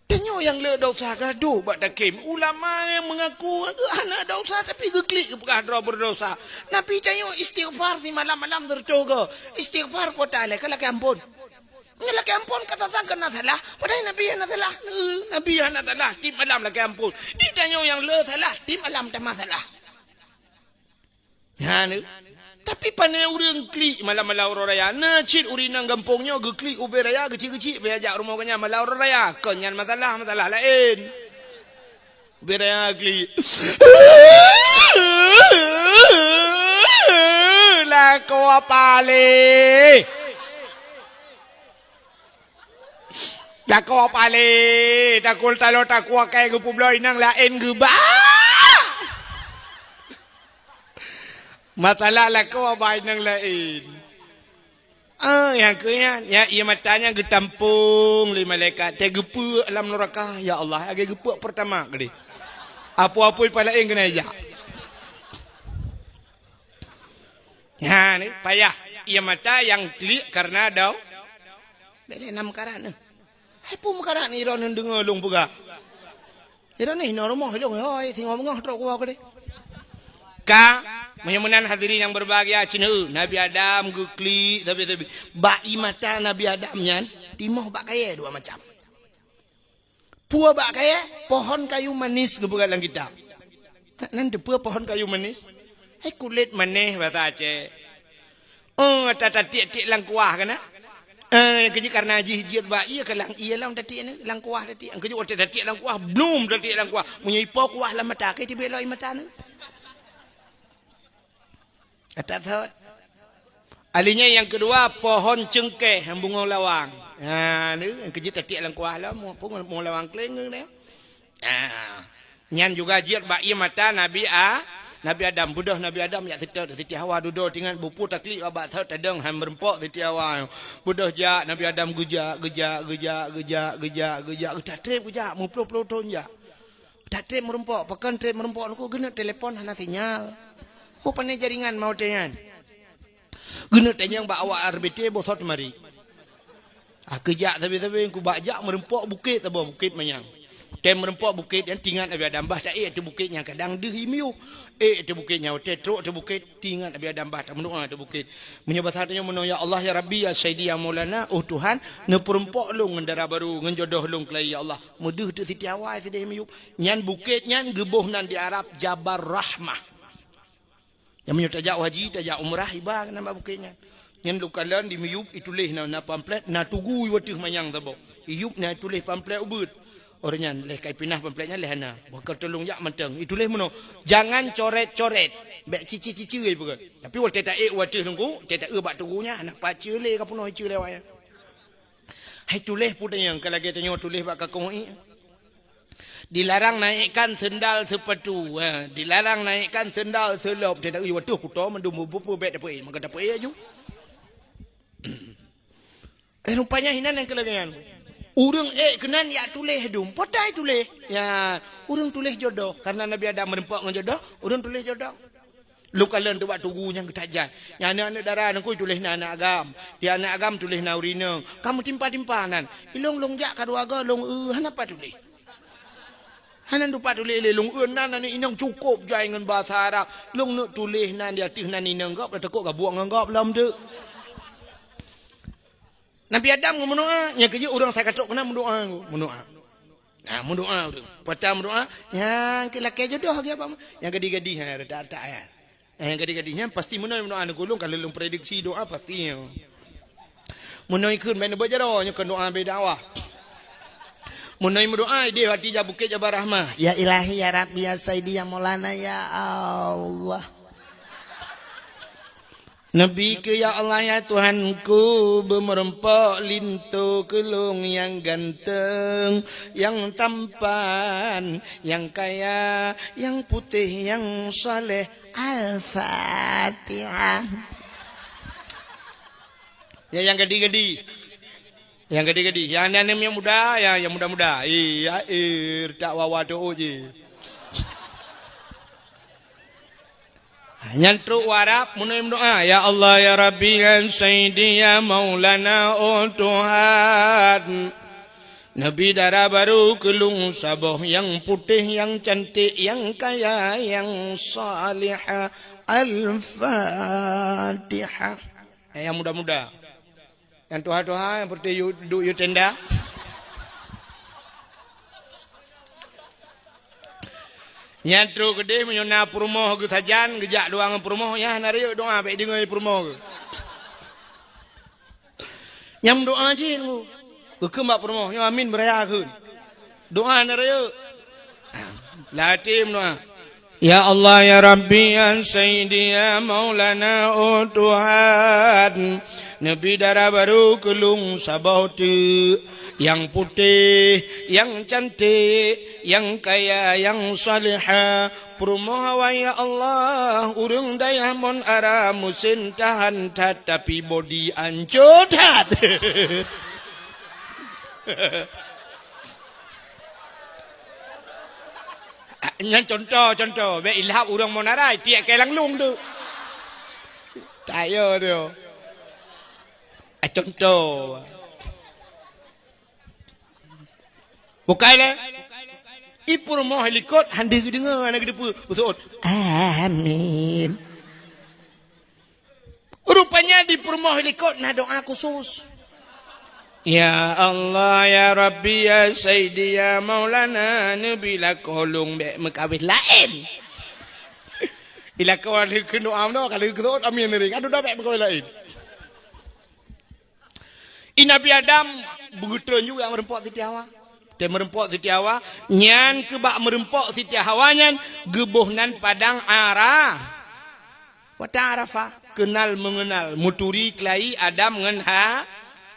Tanyoe nyang le desya gadôh bak takhém. Ulama nyang meungaku hana desya tapi geuklik geupeugah droe beudesya. Nabi tanyoe istighfar simalam-malam sireutôh goe. Istighfar po ta lé ka lakèe amphon. Nyoe lakèe amphon ka tatang keu na salah, padahai Nabi hana salah. Neu, Nabi hana salah, tiep malam lakèe amphon. Di tanyoe nyang le salah, tiep malam tamah salah. Ha, neu. Tapi pane ureueng klik malam-malam uroe raya. Na cit ureueng inong gampông nyoe geuklik ubé raya, geucik-geucik payah jak rumoh geuh nyan malam uroe raya. Kon nyan masalah, masalah laén. Ubé raya klik. Lakoe palé. Lakoe palé. Takul taloe takue kèe geupeubloe inong laén geuba. Masalah lakoe bak inong laén. Ah, nyang keu nyan, nyang ie mata nyan geutampông lé malaikat, teugeupeuek lam nuraka. Ya Allah, lagèe geupeuek peurtama keudéh. Apui-apui pah laén keuneuk jak. Nyan, payah. Ie mata nyang klik kareuna dau. Bèk lé na meukarat nyoe. Hai peue meukarat nyoe, droeneuh deungö lôn peugah. Droeneuh hinoe rumoh lôn, hôi, singoh beungoh trok keudéh. Ka, meunyoe meunan hadirin nyang berbahagia, cit neu, Nabi Adam geuklik sabe-sabe. Bak ie mata Nabi Adam nyan, timoh bak kayèe dua macam. Peue bak kayèe? Pohon kayu manis geupeugah lam kitab. Nan teupeue pohon kayu manis? Hai kulét manéh basa Aceh. Oh, ta-, tatiek-tiek lam kuah kan, ah? Eh, nyang keujeuet kareuna jih jeuet bak ie, ka lam ie lom tatiek ni, lam kuah tatiek. Nyang keujeuet watèe tatiek lam kuah, blum tatiek lam kuah. Meunyoe ipo kuah lam mata, ka tibée lom ie mata ni. Ata thot. Ahli nyan nyang keudua, pohon ceungkeh nyang bungong lawang. Ha, ni nyang keujeuet tatiek lam kuah lom, bungong lawang kleng ni. Ah, nyan juga jeuet bak ie mata Nabi A-, Nabi Adam. Beudôh Nabi Adam jak seutôt Siti Hawa dudoe, teuingat bupu taklik bak thot tadong hai meureumpok Siti Hawa. Beudôh jak Nabi Adam geujak, geujak, geujak, geujak, geujak, geujak, geutak trép geujak, meuploh-ploh thon jak. Geutak trép meureumpok, pakon trép meureumpok nyan, keu geuneuk telepon hana sinyal. Peue pané jaringan watèe nyan. Geuneuk tanyong bak awak R B T, boh thot teumari. Ah, keujak sabe-sabe, ku bak jak meureumpok bukét saboh, Bukét Manyang. Watèe meureumpok bukét nyan, teuingat Nabi Adam, bah taék ateueh bukét nyan, kadang deuh i miyueb. Ék ateueh bukét nyan, watèe trok ateueh bukét, teuingat Nabi Adam, bah tameudoá ateueh bukét. Meunyoe basa tanyoe meunoe, "Ya Allah, ya Rabbi, ya Sayyidi, ya Maulana, oh Tuhan, neupeureumpok lôn ngon dara barô, ngon jodoh lôn keulayi, ya Allah." Meudeuh teuk Siti Hawa sideh miyueb. Nyan bukét nyan geuboh nan di Arab Jabal Rahmah. Nyang meunyoe tajak haji, tajak umrah, iba keunan bak bukét nyan. Nyan lôn kalon di miyueb ituléh na, na pamflet, na tugu i ateueh manyang saboh. Iyueb na ituléh pamflet ubeut. Óh lheueh nyan lheueh ka ipinah pamflet nyan lheueh hana. Bah ka teulông jak mantong. Ituléh meunoe, "Jangan coret-coret." Bèk cici-cici peugah. Tapi watèe taék u ateueh teungku, watèe taeu bak tugu nyan, hana pace lé ka peunoh ice lé awak nyan. Hai tuléh peue nyang ka lagèe tanyoe tuléh bak kakong ié. Dilarang naikkan sendal sepatu. Ha, dilarang naikkan sendal selop. Tidak, "Ih, watèe kuto mandum bubu bèk dapeuék." Maka dapeuék aju. Eh, rupanya hinan nyang keulagèe nyan. Ureueng ék keunan jak tuléh dum. Potai tuléh. Ya, ureueng tuléh jodoh. Karena Nabi Adam meureumpok ngon jodoh, ureueng tuléh jodoh. Lôn kalon teuk bak tugu nyang geutajak. Nyang aneuk-aneuk dara nyan keu tuléh na aneuk agam. Di aneuk agam tuléh na ureueng inong. Ka meutimpa-timpa nan. Ilông lông jak ka dua goe lông eu hana pat tuléh. Hana dupat tuléh lé lông eu nan aneuk inong cukôp jai ngon basa Arab. Lông neuk tuléh nan di ateueh nan inong gob, takot gabuek ngon gob lom teuk. Nabi Adam ngon meudoá, nyang keujeuet ureueng asai ka trok keunan meudoá, meudoá. Nah, meudoá ureueng. Peue ta meudoá, nyang keu lakèe jodoh lagèe apa? Nyang gadih-gadih, ha, retak-retak, ya. Eh, nyang gadih-gadih nyan pasti meunoe meudoá ngon ulôn, ka lôn prediksi doá pasti nyoe. Meunoe kheun bèk neubaca jaroe nyoe keu doá beda awak. Meunoe meudoá idéh hati jak Bukét Jabal Rahmah. Ya Ilahi, ya Rabbi, ya Sayyidi, ya Maulana, ya Allah. Neubri keu, ya Allah, ya Tuhanku, beumeurumpok linto keu lôn nyang ganteng, nyang tampan, nyang kaya, nyang putéh, nyang saleh. Al-Fatihah. Ya, nyang gadi-gadi. Nyang gadi-gadi. Nyang aneuk-aneuk nyang muda, ya, nyang muda-muda. Iya, eh, tak wawa tu, oh, ji. Nyan trok u Arab, meunoe meudoa, "Ya Allah, ya Rabbi, ya Sayyidi, ya Maulana, oh Tuhan. Neubri dara barô keu lôn saboh, nyang putéh, nyang cantik, nyang kaya, nyang salihah." Al-Fatihah. Eh, nyang muda-muda. Nyang tuha-tuha, nyang putih yu-, duek yu tenda. Nyan trok keudeh, meunyoe na peurumoh geusajan, geujak dua ngon peurumoh, nyan hana rayeuk doa, bék deungoe peurumoh geuh. Nyang doa cit, geukheun bak peurumoh, nyoe amin beuraya kheun. Doa na rayeuk. Latih meudoa. Ya Allah, ya Rabbi, ya Sayyidi, ya Maulana, oh Tuhan, neubri dara barô keu lôn saboh teuk, nyang putéh, nyang cantik, nyang kaya, nyang salihah. Peurumoh awai, ya Allah, ureuëng dayah Mon Ara, meusén tahan that, tapi bodi ancô that. Nyan contoh, contoh. Bék ilhab ureuëng Mon Ara, tiek keu lam lôn tu. Tayo tu. Ah, contoh. Bukai lé. I peurumoh likot hana geudeungoe, hana geudeungoe. Beutôi. Amin. Rupanya di peurumoh likot na doa khusus. Ya Allah, ya Rabbi, ya Sayyidi, ya Maulana, neubri lakoe lôn bék meukawen laén. Ilakoe lheueh keunoe amno, ka lheueh keunoe amin ring. Aduh, dah bék meukawen laén. I Nabi Adam beugeutrön ju nyang meurumpok Siti Hawa. Teuh meurumpok Siti Hawa, nyan keubak meurumpok Siti Hawa nyan geuboh nan padang Ara-, watang Arafah, keunal meungeunal, meuturi keulayi Adam ngon Ha-,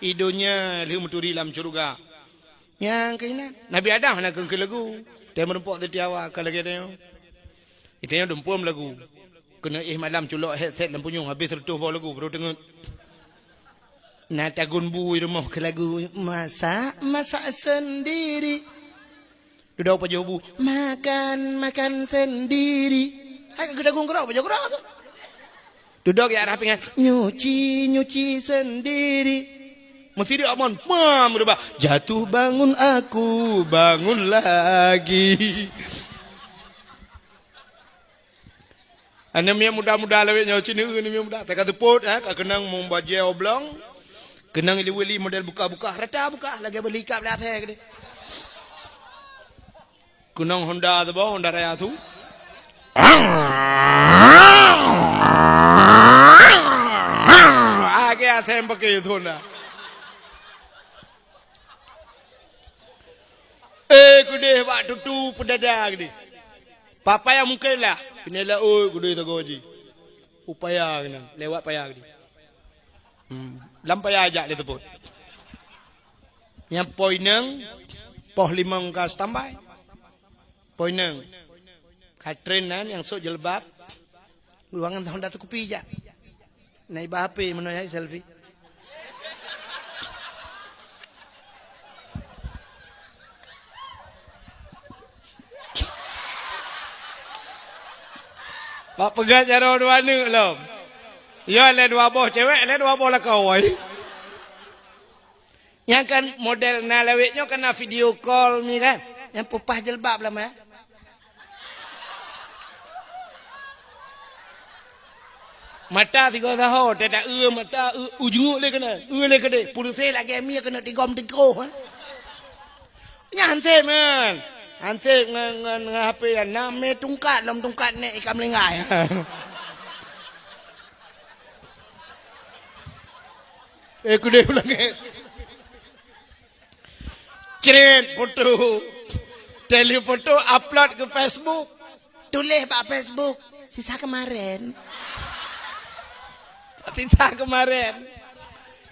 i donya lheueh meuturi lam syeuruga. Nyang keuinan, Nabi Adam hana keu-, keu lagu. Teuh meurumpok Siti Hawa, ka lagée nyoe. Geutanyoe dumpôm lagu. Keuneuk éh malam culok headset lam punyueng, habéh seureutôh boh lagu, baru teungeut. Na tagun bu i rumoh keu lagu masak, masak sendiri. Dudoe pajoh bu, makan, makan sendiri. Hai, geutagun keudroe, pajoh keudroe. Dudoe jak rhah pingan, nyuci, nyuci sendiri. Meusidroe amon, mam, reubah. Jatuh bangun aku, bangun lagi. Aneuk miet muda-muda lawét nyoe, ci neueu aneuk miet muda. Teuka seupôt, eh, ka keunong meubajée oblong. Keunong li-li model buka-buka, rata buka, lagée beulikab lé asée keudeh. Keunong Honda saboh, Honda Raya su. Lagée asée paké su Honda. Eh, keudeh bak tutu peudada keudeh. Papa nyang mungken lah. Keuneuk lé oi keudeh sagoe jih. U paya keunan, lewat paya keudeh. Hmm. Lam paya jak lé seupôt. Nyang poh inong, poh limong ka standby. Poh inong. Ka tren nan nyang sôk jilbab. Ruangan Honda seukupi jak. Na iba H P meunoe hai selfie. Bak peugah jaroe dua aneuk lom. Yo lé dua boh cewek, lé dua boh lakoe. Nyang kan model na lawét nyoe kan na video call mi kan. Nyang peupah jilbab lama. Mata tiga saho, teuka eu mata, eu, u junguk lé keunan, eu lé keudeh. Pulsa lagée mi keuneuk tigom tingkoh, eh. Nyan hansép kan. Hansép ngon, ngon, ngon H P kan. Na mé tungkat lom tungkat nek ikan melinggai. Eh, keudeh ulang eh. Cret foto. Teli foto upload ke Facebook. Tuléh bak Facebook, "Sisa kemarin." Tita kemarin.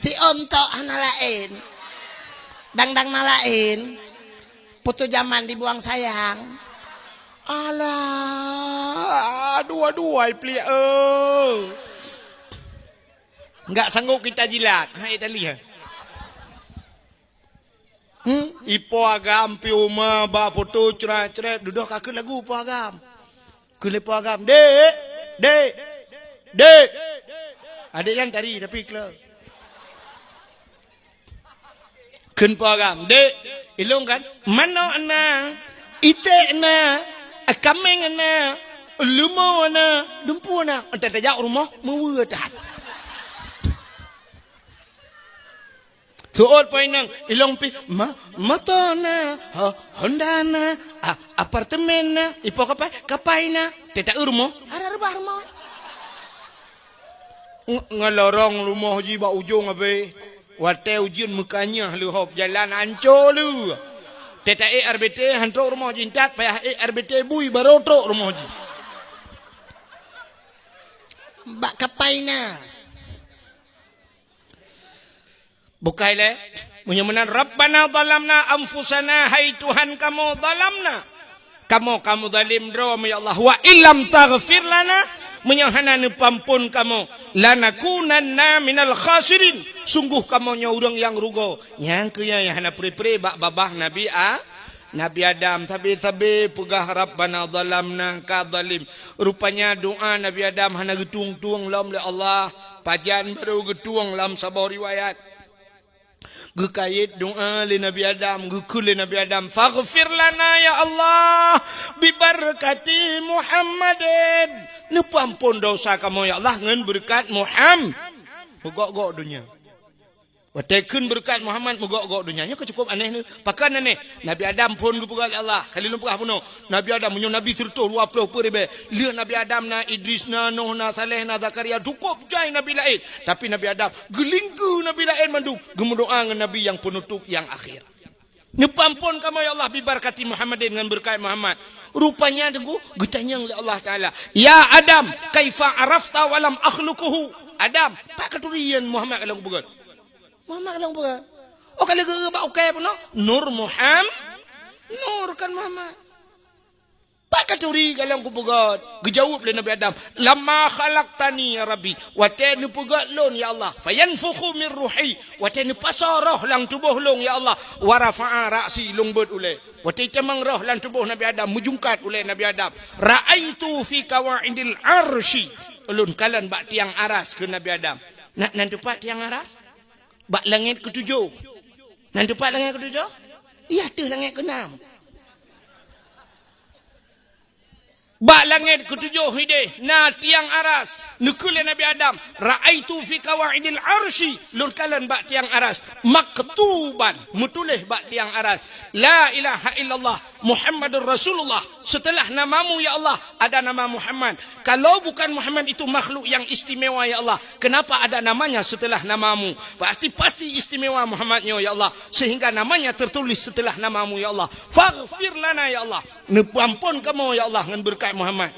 Si ontok hana laén. Dangdang na laén. Putu jaman dibuang sayang. Alah, dua-dua pliek, eh. Enggak sanggup kita jilat. Hai tali, ha. Hmm? Ipo agam pi uma ba foto cret-cret, dudoh ka kheun lagu po agam. Kheun lé po agam, "Dek, dek, dek." Adek nyan tari tapi klo. Kheun po agam, "Dek, ilong kan? Mano na, itek na, kameng na, lumo na, dumpu na." Entah tajak rumoh, meuwe tan. Seuôt po inong, ilong pih, ma-, moto na, ho-, honda na, a-, apartemen na, ipo kapai, kapai na, teuta rumoh, hana reubah rumoh. Ng-, ngon lorong rumoh jih bak ujong abéh. Watée ujeuen meukanyah leuhop, jalan anco lé. Teuta ék R B T, han trok rumoh jih intat, payah ék R B T bui, barô trok rumoh jih. Bak kapai na. Bukai lé, meunyoe meunan, "Rabbana zalamna anfusana," hai Tuhan kamoe, "zalamna," kamoe, kamoe zalim droe, ya Allah, "wa illam taghfir lana," meunyoe hana neupeuamphon kamoe, "lanakunanna minal khasirin," sunggoh kamoe nyoe ureuëng nyang rugoe. Nyang keu nyan nyang hana pre-pre bak babah Nabi A-, Nabi Adam, sabe-sabe peugah, "Rabbana zalamna," ka zalim. Rupanya doa Nabi Adam hana geutueng-tueng lom lé Allah. Pajan barô geutueng lam saboh riwayat. Geukayét doa lé Nabi Adam, geukheun lé Nabi Adam, "Faghfir lana ya Allah, bibarakati Muhammadin." Neupeuamphon dosa kamoe ya Allah ngon beureukat Muham-, meugok-gok donya. Watée kheun beureukat Muhammad meugok-gok donya, nyoe ka cukup aneh nyoe. Pakon aneh? Nabi Adam phon geupeugah lé Allah, ka lheueh lôn peugah bunoe. Nabi Adam, meunyoe nabi sireutoh dua ploh peuet ribée, lheueh Nabi Adam na Idris, na Nuh, na Saleh, na Zakaria, cukup jai nabi laén. Tapi Nabi Adam geulingkeue nabi laén mandum, geumeudoá ngon nabi nyang peunutôb nyang akhé. Neupeuamphon kamoe ya Allah, bibarakati Muhammadin, ngon beureukat Muhammad. Rupanya teungku geutanyong lé Allah Taala, "Ya Adam, kaifa arafta wa lam akhluquhu?" Adam, pat katuri nyan Muhammad ka lôn kupeugét? Muhammad ka lôn peugét. Oh, ka lheueh geueu bak ukée bunoe? Nur Muham-, Nur kan Muhammad. Pat katuri ka lôn kupeugét? Geujaweueb lé Nabi Adam, "Lamma khalaqtani ya Rabbi," watée neupeugét lôn ya Allah, "fayanfukhu min ruhi," watée neupasoe roh lam tuboh lôn ya Allah, "wa rafa'a ra'si," lôn beuet ulée. Watée itamong roh lam tuboh Nabi Adam, meujungkat ulée Nabi Adam, "ra'aitu fi qawaidil arsy," ulôn kalon bak tiang aras, kheun Nabi Adam. Na, na teupat tiang aras? Bak langét keutujoh. Na teupat langét keutujoh? Iya, teuh langét keunam. Bak langét keutujoh ideh na tiang aras. Neukheun lé Nabi Adam, "Ra'aitu fi qawaidil arsy," lôn kalon bak tiang aras, "maktuban," meutuléh bak tiang aras, "La ilaha illallah Muhammadur Rasulullah." Setelah namamu ya Allah, ada nama Muhammad. Kalau bukan Muhammad itu makhluk yang istimewa ya Allah, kenapa ada namanya setelah namamu? Berarti pasti istimewa Muhammad nyoe ya Allah, sehingga namanya tertulis setelah namamu ya Allah. Faghfir lana ya Allah. Neupeuamphon kamoe ya Allah ngon beureukat Muhammad.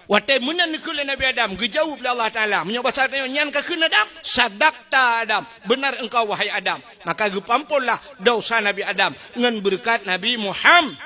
Watée meunan neukheun lé Nabi Adam, geujaweueb lé Allah Taala. Meunyoe basa tanyoe, nyan ka kheun Adam, "Sadaqta Adam, benar engkau wahai Adam." Maka geupeuamphonlah dosa Nabi Adam ngon beureukat Nabi Muham-,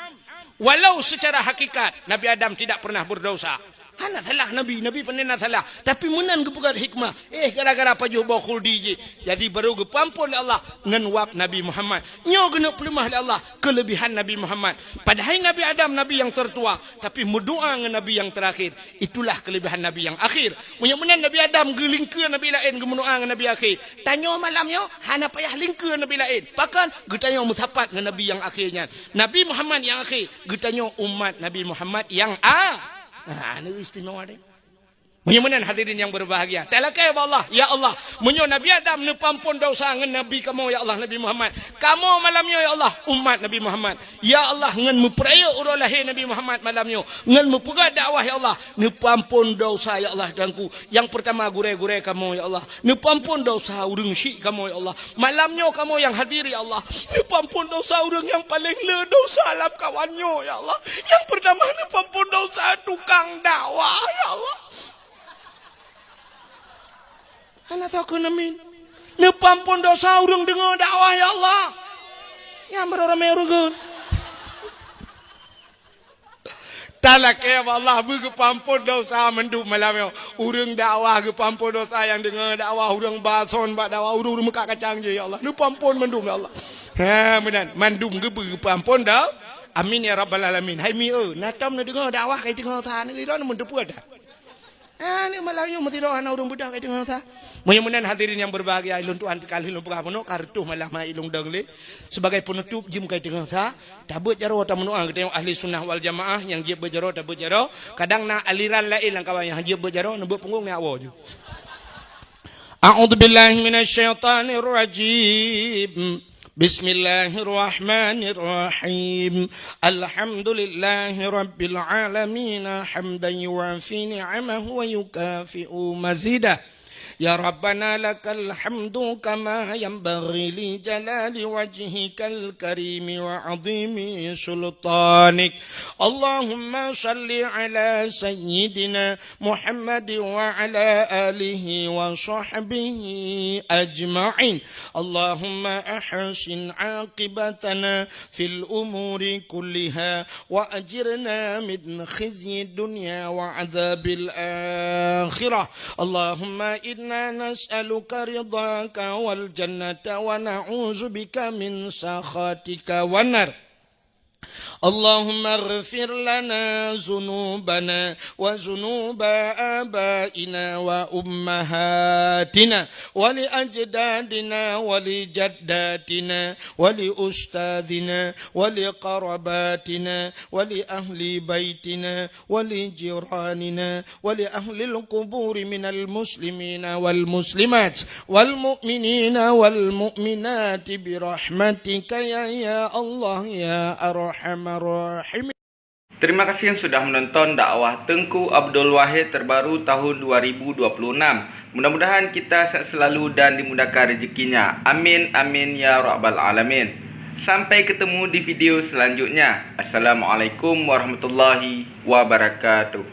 walau secara hakikat Nabi Adam tidak pernah berdosa. Hana salah Nabi, Nabi pandai na salah. Tapi meunan geupeugah hikmah, eh, gara-gara pajoh boh khuldi jih. Jadi baru geupeuamphon lé Allah ngon wab Nabi Muhammad. Nyoe keuneuk peuleumah lé Allah keulebihan Nabi Muhammad. Padahai Nabi Adam nabi nyang tertua, tapi meudoá ngon nabi nyang terakhir. Itulah keulebihan nabi nyang akhir. Meunyoe meunan Nabi Adam geulingkeue nabi laén geumeudoá ngon nabi akhé, tanyoe malam nyoe hana payah lingkeue nabi laén. Pakon? Geutanyoe meusapat ngon nabi nyang akhé nyan. Nabi Muhammad nyang akhé, geutanyoe umat Nabi Muhammad nyang a-, ha, neu istimewa deh. Meunyoe meunan hadirin yang berbahagia, talakée bak Allah, "Ya Allah, meunyoe Nabi Adam neupeuamphon dosa ngon Nabi kamoe, ya Allah, Nabi Muhammad, kamoe malam nyoe, ya Allah, umat Nabi Muhammad, ya Allah, ngon meupeurayeuk uroe lahé Nabi Muhammad malam nyoe, ngon meupeugah dakwah, ya Allah, neupeuamphon dosa, ya Allah, Tuhanku. Nyang peurtama gurée-gurée kamoe, ya Allah, neupeuamphon dosa ureuëng syik kamoe, ya Allah. Malam nyoe kamoe nyang hadir, ya Allah, neupeuamphon dosa ureuëng nyang paleng le dosa lam kawan nyoe, ya Allah. Nyang peurtama neupeuamphon dosa tukang dakwah, ya Allah." Hana soe kheun amin. Neupeuamphon desya ureuëng deungoe dakwah, ya Allah. Nyang barô ramé ureuëng kheun. Talakée bak Allah beugeupeuamphon desya mandum malam nyoe. Ureuëng dakwah geupeuamphon desya, nyang deungoe dakwah, ureuëng ba son bak dakwah, ureuëng-ureuëng meukat kacang jih, ya Allah. Neupeuamphon mandum, ya Allah. Ha, meunan. Mandum geubeugeupeuamphon desya. Amin ya rabbal alamin. Hai mi, na tom neudeungoe dakwah kai teungoh sa, neudeungoe meuteupeu dah. Ah, ni malam nyoe meusidroe hana ureuëng beudoh kai teungoh sa. Meunyoe meunan hadirin yang berbahagia, ilôn tuan pikal ilôn peugah bunoe ka reutôh malam hai ilôn dong lé. Sebagai penutup jim kai teungoh sa, tabeuet jaroe tameudoa geutanyoe ahli sunnah wal jamaah nyang jieb beuet jaroe tabeuet jaroe. Kadang na aliran laén lam kawan nyang jieb beuet jaroe neubeuet punggong nyan awoe ju. A'udzubillahi minasyaitanirrajim. Bismillahirrahmanirrahim. Alhamdulillahi rabbil alamin, hamdan yuwafi ni'amahu wa yukafi'u mazidah. Ya Rabbana lakal hamdu kama yanbaghi li jalali wajhikal karimi wa azimi sultanik. Allahumma salli ala sayyidina محمد وعلى آله وصحبه أجمعين. اللهم أحسن عاقبتنا في الأمور كلها وأجرنا من خزي الدنيا وعذاب الآخرة. اللهم إنا نسألك رضاك والجنة ونعوذ بك من سخطك والنار. اللهم اغفر لنا ذنوبنا وذنوب آبائنا وأمهاتنا ولأجدادنا ولجداتنا ولأستاذنا ولقرباتنا ولأهل بيتنا ولجيراننا ولأهل القبور من المسلمين والمسلمات والمؤمنين والمؤمنات برحمتك يا، يا الله يا أرحم الراحمين. Terima kasih yang sudah menonton dakwah Teungku Abdul Wahid terbaru tahun dua ribu dua puluh enam. Mudah-mudahan kita sehat selalu dan dimudahkan rezekinya. Amin, amin, ya rabbal alamin. Sampai ketemu di video selanjutnya. Assalamualaikum warahmatullahi wabarakatuh.